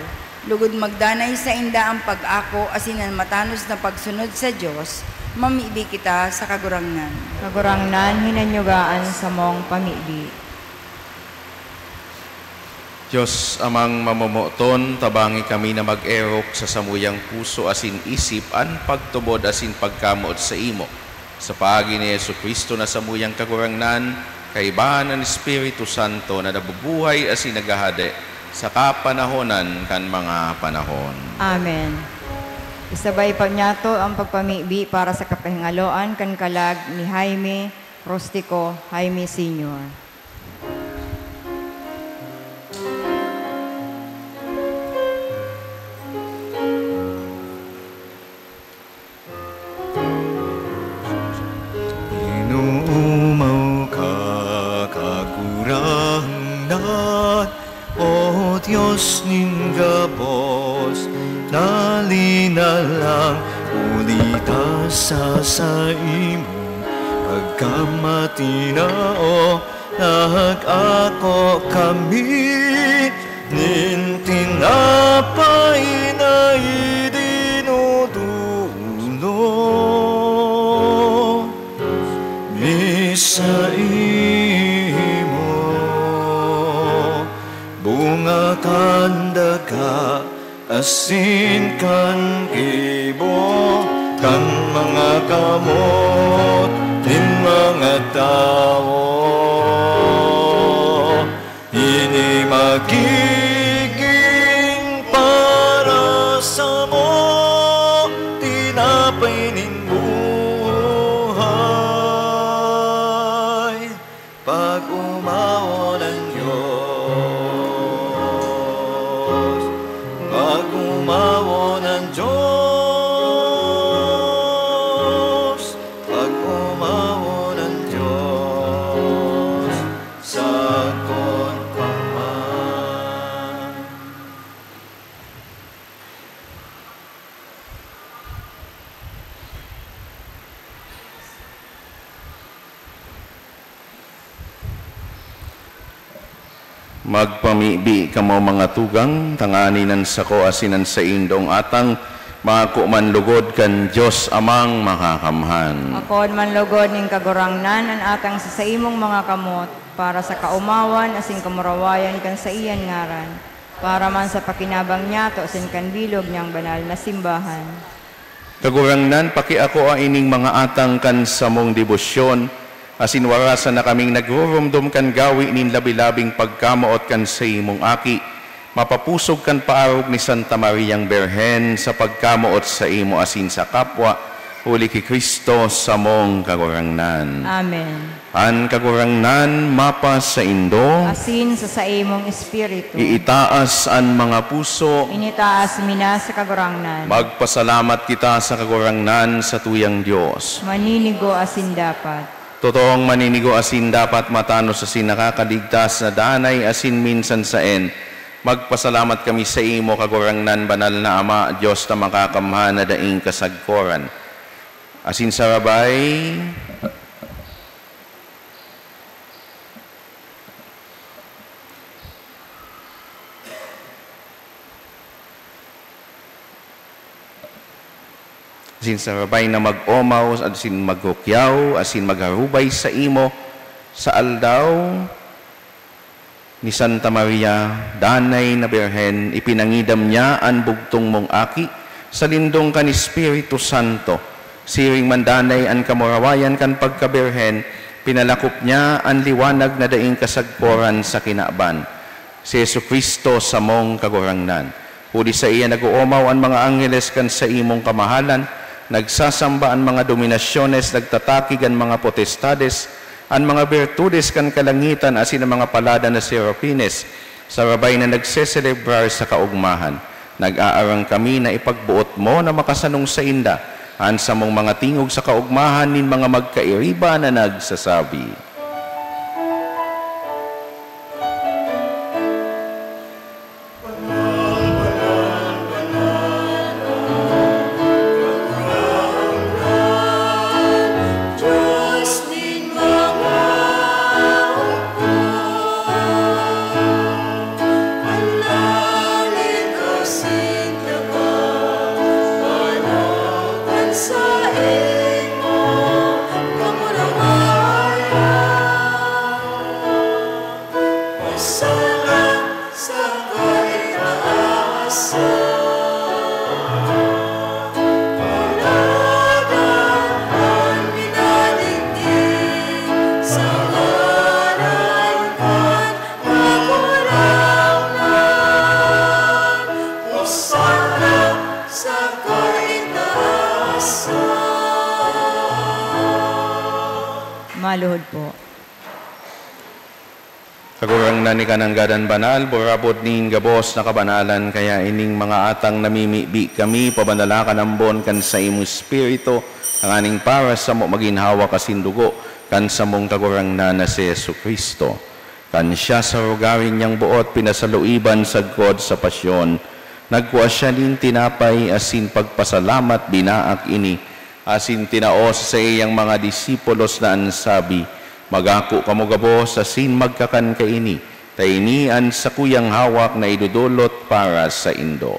lugod magdanay sainda an pag-ako asin an matanos na pagsunod sa Dios, mamibi kita sa Kagurangnan. Kagurangnan, hinanyuga an samong pamibi. Dios Amang mamomoton, tabangi kami na mag-erok sa samuyang puso asin isip an pagtubod asin pagkamoot saimo. Sa paagi ni Jesu-Cristo na samuyang Kagurangnan, kaibahan an Espiritu Santo na nabubuhay asin naghahade sa kapanahonan kan mga panahon. Amen. Isabay pa niyato ang pagpamibi para sa kapahingaloan kan kalag ni Jaime Rustico Jaime Senior. Inoomaw ka, Kagurangnan, O Dios nin gabos, na linalang huli ta sa saimong pagkamatinao. Nag-ako kami nin tinapay na idinudulot mi saimo, bunga kan daga asin kan gibo kan mga kamot nin mga tawo. Ini magigin para samo tinapay nin buhay. Pag-omawon an Dios, pag-omawon an Dios, pag-omawon an Dios, sagkod pa man. Magpamibi kamo, mga tugang, tanganing an sako asin an saindong atang maako man lugod kan Dios Amang Makakamhan. Akoon man lugod nin Kagurangnan an atang sa saimong mga kamot, para sa kaomawan asin kamurawayan kan saiyang ngaran, para man sa pakinabang niyato asin kan bilog niyang banal na simbahan. Kagurangnan, pakiakoa ining mga atang kan samong debosyon, asin warasan na kaming nagruromdom kan gawi nin labi-labing pagkamoot kan saimong Aki, mapapusog kan paarog ni Santa Mariang Birhen sa pagkamoot saimo asin sa kapwa, huli ki Cristo samong Kagurangnan. Amen. An Kagurangnan mapasaindo. Asin sa saimong espiritu. Iitaas an mga puso. Initaas mi na sa Kagurangnan. Magpasalamat kita sa Kagurangnan, satuyang Dios. Maninigo asin dapat. Totoong maninigo asin dapat, matanos asin nakakaligtas na danay asin minsan saen. Magpasalamat kami saimo, Kagurangnan, Banal na Ama, Dios na makakamhan na daing kasagkoran. Asin sarabay, asin sarabay na mag-omaw, asin magrukyaw, asin magharubay saimo sa aldaw ni Santa Maria, danay na Birhen, ipinangidam niya an bugtong mong Aki sa lindong kan Espiritu Santo. Siring man danay an kamurawayan kan pagkabirhen, pinalakop niya an liwanag na daing kasagkoran sa kinaban, si Jesu-Cristo samong Kagurangnan. Huli saiya nag-oomaw an mga angheles kan saimong kamahalan, nagsasamba an mga dominasyones, nagtatakig an mga potestades, an mga birtudes kan kalangitan asin an mga paladan na serafines, sarabay na nagseselebrar sa kaogmahan. Nag-aarang kami na ipagboot mo na makasanong sainda An samong mga tingog sa kaogmahan nin mga magkairiba na nagsasabi, Maluhod po. Kagurangnan, ika nanggad an banal, burabod nin gabos na kabanalan, kaya ining mga atang namimibi kami, pabanala kan ambon kan saimong Espiritu, tanganing para samo magin hawak asin dugo kan samong Kagurangnan na si Jesu-Cristo. Kan siya sa rogaring niyang boot pinasaluiban sagkod sa pasyon, nagkua siya nin tinapay asin pagpasalamat, binaak ini, asin tinao sa saiyang mga disipulos na an sabi, "Magako kamo gabos asin magkakan kaini, ta ini an sakuyang hawak na idodolot para saindo."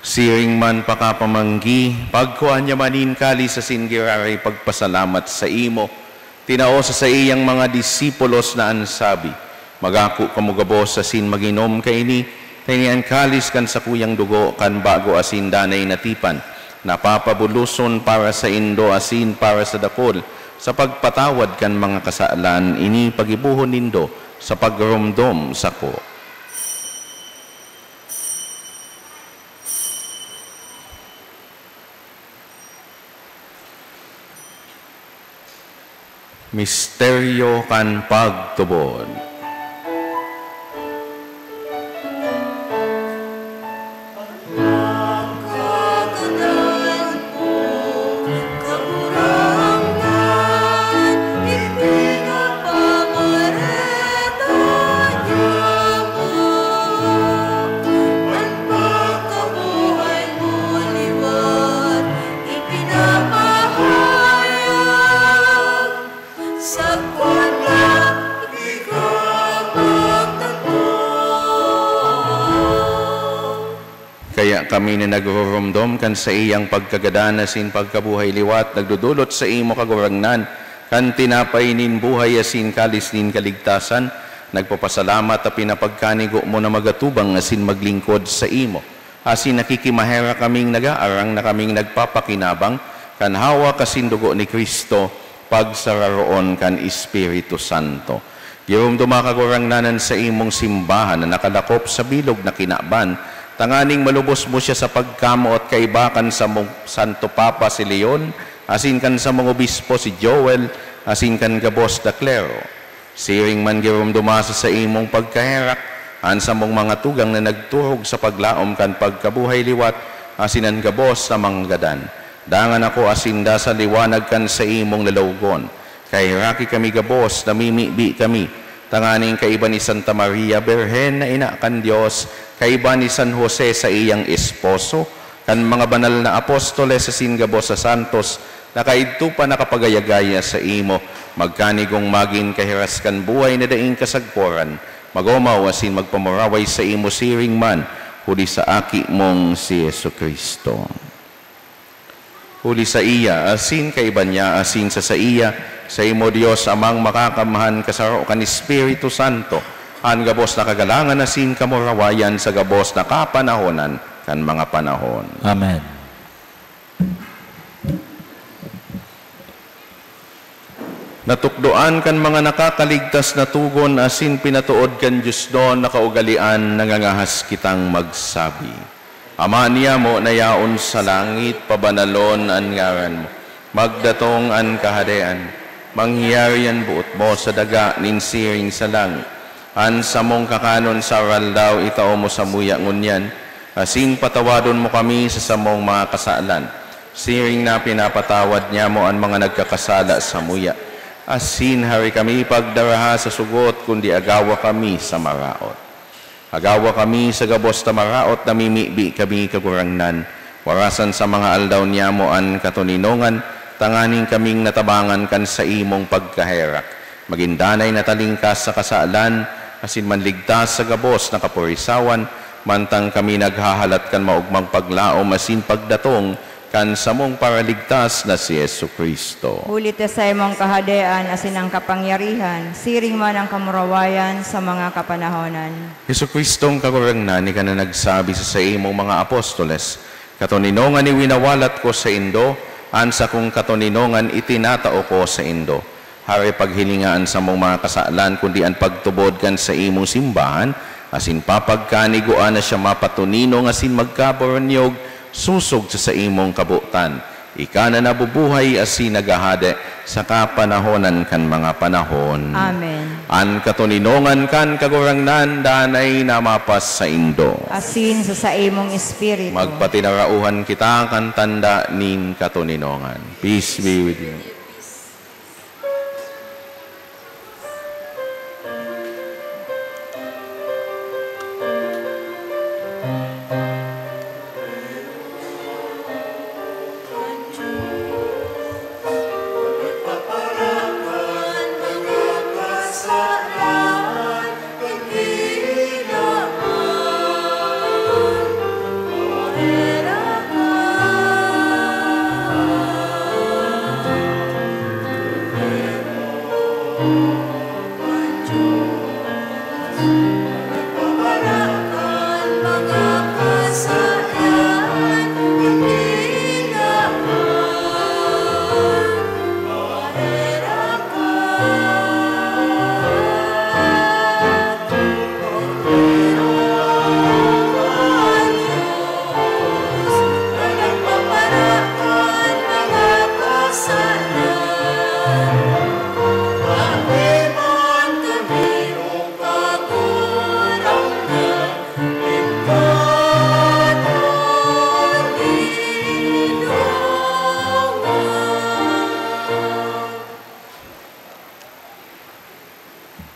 Siring man pakapamanggi, pagkua niya man nin kalis asin giraray pagpasalamat saimo, tinao sa saiyang mga disipulos na an sabi, "Magako kamo gabos asin mag-inom kaini, ta ini an kalis kan sakuyang dugo kan bago asin danay na tipan, na papabuloson para saindo asin para sa dakul, sa pagpatawad kan mga kasalan. Ini pagibohon nindo sa pagromdom sako." Misteryo kan pagtubod. Kaya kami na nagruromdom kan saiyang pagkagadan asin pagkabuhay liwat, nagdodolot saimo, Kagurangnan, kan tinapay nin buhay asin kalis nin kaligtasan, nagpapasalamat ta pinapagkanigo mo na magatubang asin maglingkod saimo. Asin nakikimaherak kaming nagaarang na kaming nagpapakinabang kan hawak asin dugo ni Cristo, pagsararoon kan Espiritu Santo. Giromdoma, Kagurangnan, an saimong simbahan na nakalakop sa bilog na kinaban, tanganing malubos mo siya sa pagkamoot kaiba kan samong Santo Papa si Leon, asin kan samong obispo si Joel, asin kan gabos na klero. Siring man giromdoma sa saimong pagkaherak an samong mga tugang na nagturog sa paglaom kan pagkabuhay liwat, asin an gabos na mga gadan. Dangan ako asinda sa liwanag kan saimong lalawogon. Kaheraki kami gabos, namimibi kami, tanganing kaiba ni Santa Maria Birhen na ina kan Dios, kaiba ni San Jose saiyang esposo, kan mga banal na apostoles asin gabos na santos na kaidto pa nakapagayagaya saimo, magkanigong magin kahiras kan buhay na daing kasagkoran, magomaw asin magpamuraway saimo siring man, huli sa Aki mong si Jesu-Cristo. Huli saiya, asin kaiba niya, asin sa saiya, saimo, Dios Amang Makakamhan, kasaro kan Espiritu Santo, an gabos na kagalangan asin kamurawayan sa gabos na kapanahonan kan mga panahon. Amen. Natukdoan kan mga nakakaligtas na togon asin pinatood kan Dios na kaugalean, nangangahas kitang magsabi, Ama niyamo na yaon sa langit, pabanalon an ngaran mo. Magdatong an Kahadean. Mangyari an boot mo sa daga nin siring sa langit. An samong kakanon sa aroaldaw itao mo samuya ngunyan, asin patawadon mo kami sa samong mga kasalan, siring na pinapatawad niamo an mga nagkakasala samuya. Asin hari kami pagdaraha sa sugot, kundi agawa kami sa maraot. Agawa kami sa gabos na maraot, namimibi kami, Kagurangnan. Warasan sa mga aldaw niamo an katoninongan, tanganing kaming natabangan kan saimong pagkaherak. Magin danay na talingkas sa kasalan, asin manligtas sa gabos na kapurisawan, mantang kami naghahalat kan maogmang paglaom asin pagdatong kan samong Paraligtas na si Jesu-Cristo. Huli ta saimong kahadean asin ang kapangyarihan, siring man ang kamurawayan sa mga kapanahonan. Jesu-Cristong Kagurangnan, ika na nagsabi sa saimong mga apostoles, "Katoninongan iwinawalat ko saindo, an sakong katoninongan itinatao ko saindo." Hari, paghilinga an samong mga kasalan, kundi an pagtubod kan saimong simbahan, asin papagkanigua na siya mapatoninong asin magkaboronyog sosog sa saimong kabotan. Ika na nabubuhay asin naghahade sa kapanahonan kan mga panahon. Amen. An katoninongan kan Kagurangnan danay na mapasaindo. Asin sa saimong espiritu. Magpatinarauhan kita kan tanda nin katoninongan. Peace be with you.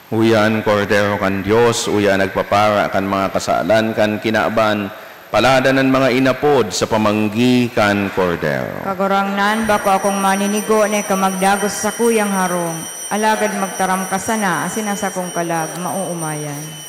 Uya an Kordero kan Dios, uya an nagpapara kan mga kasalan kan kinaban. Palada an mga inapod sa pamanggi kan Kordero. Kagurangnan, bako akong maninigo na ika magdagos sa sakuyang harong, alagad magtaram ka sana, asin an sakong kalag maoomayan.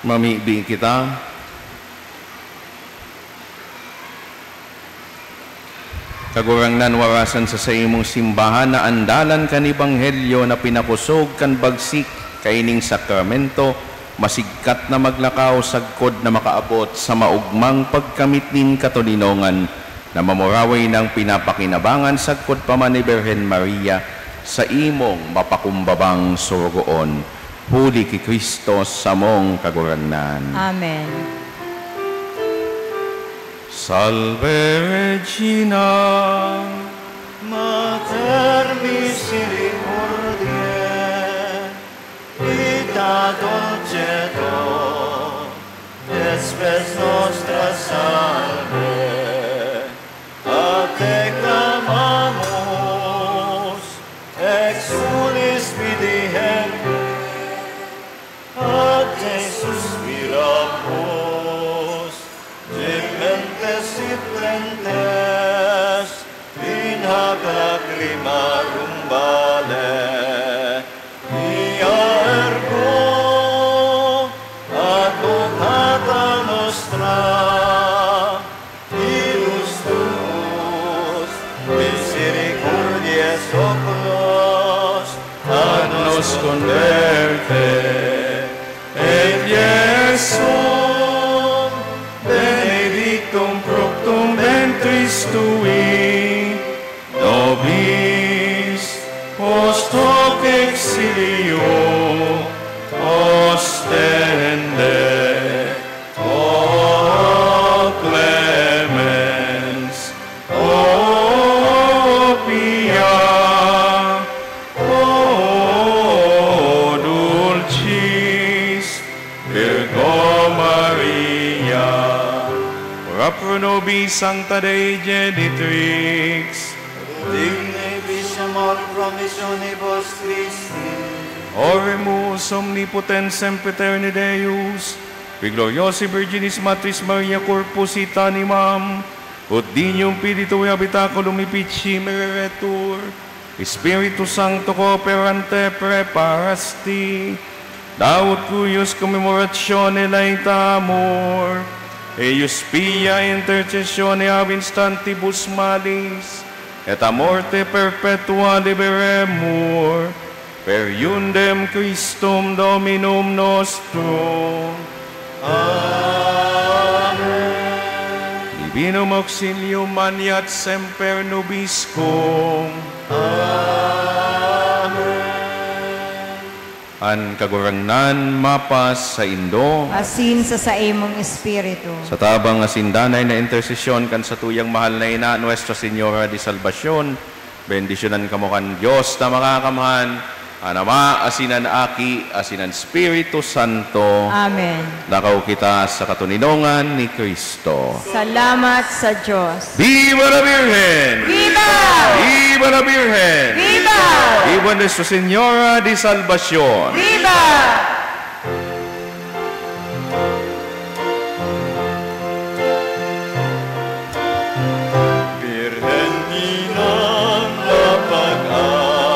Mamibi kita. Kagurangnan, warasan sa saimong simbahan na andalan kan ebanghelyo na pinakosog kan bagsik kaining sakramento, masigkat na maglakaw sagkod na makaabot sa maogmang pagkamit nin katoninongan na mamuraway nang pinapakinabangan sagkod pa man ni Birhen Maria, saimong mapakumbabang sorogoon. Huli ki Cristo samong Kagurangnan. Amen. Salve Regina, Mater misericordiae, Vita dolcedo, et spes nostra, salve. A te clamamus, exulis pedihem, a te suspiramus, gementes siplentes, in hac lacrimarum valle. Ia ergo advocata nostra, ilus tuus misericordiae oculos ad nos converte, et Iesum benedictum fructum ventris tui, nobis post hoc exilio ostende. O clemens, o pia, o dulcis Virgo Maria, ora pro nobis sancta Dei Genitrix, ut dignum efficiamur promissionibus Christi. Oremus. Omnipotens sempiterni Deus, qui gloriosae Virginis Matris Maria corpus et animam, ut dignum fide tuae habitaculum efficiem ereretur, Spiritu Sancto cooperante preparasti, da ut cuius commemoratione laetamur, eius pia intercessione ab instantibus malis, et a morte perpetua liberemur, per eundem Christum Dominum nostrum. Amen. Divinum auxilium maneat semper nobiscum. Amen. An Kagurangnan mapasaindo. Asin sa saimong espiritu. Sa tabang asin danay na intersesyon kan satuyang mahal na Ina, Nuestra Señora de Salvacion, bendisyonan kamo kan Dios na Makakamhan, an Ama, asin an Aki, asin an Espiritu Santo. Amen. Lakaw kita sa katoninongan ni Cristo. Salamat sa Dios. Viva la Virgen! Viva! Viva la Virgen! Viva! Viva Nuestra Señora de Salvacion! Viva! Birhen Inang mapag-amon,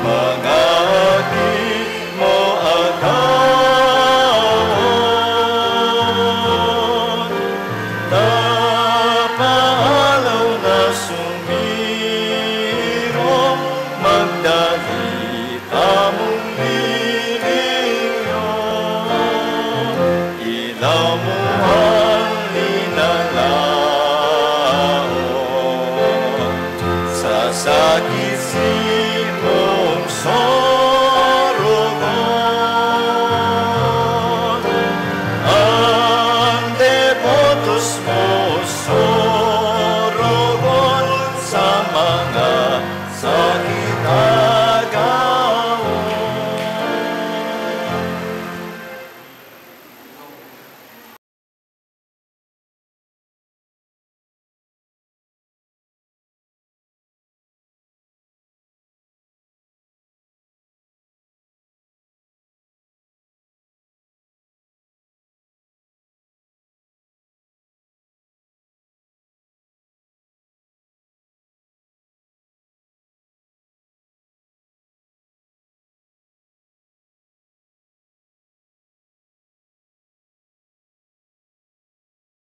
mga aki mo agawon, ta paalaw na sumirong magdali tamong liryo, ilamuhan linalaon sa sakit sipong sorogon. An debotos mo sorogon sa mga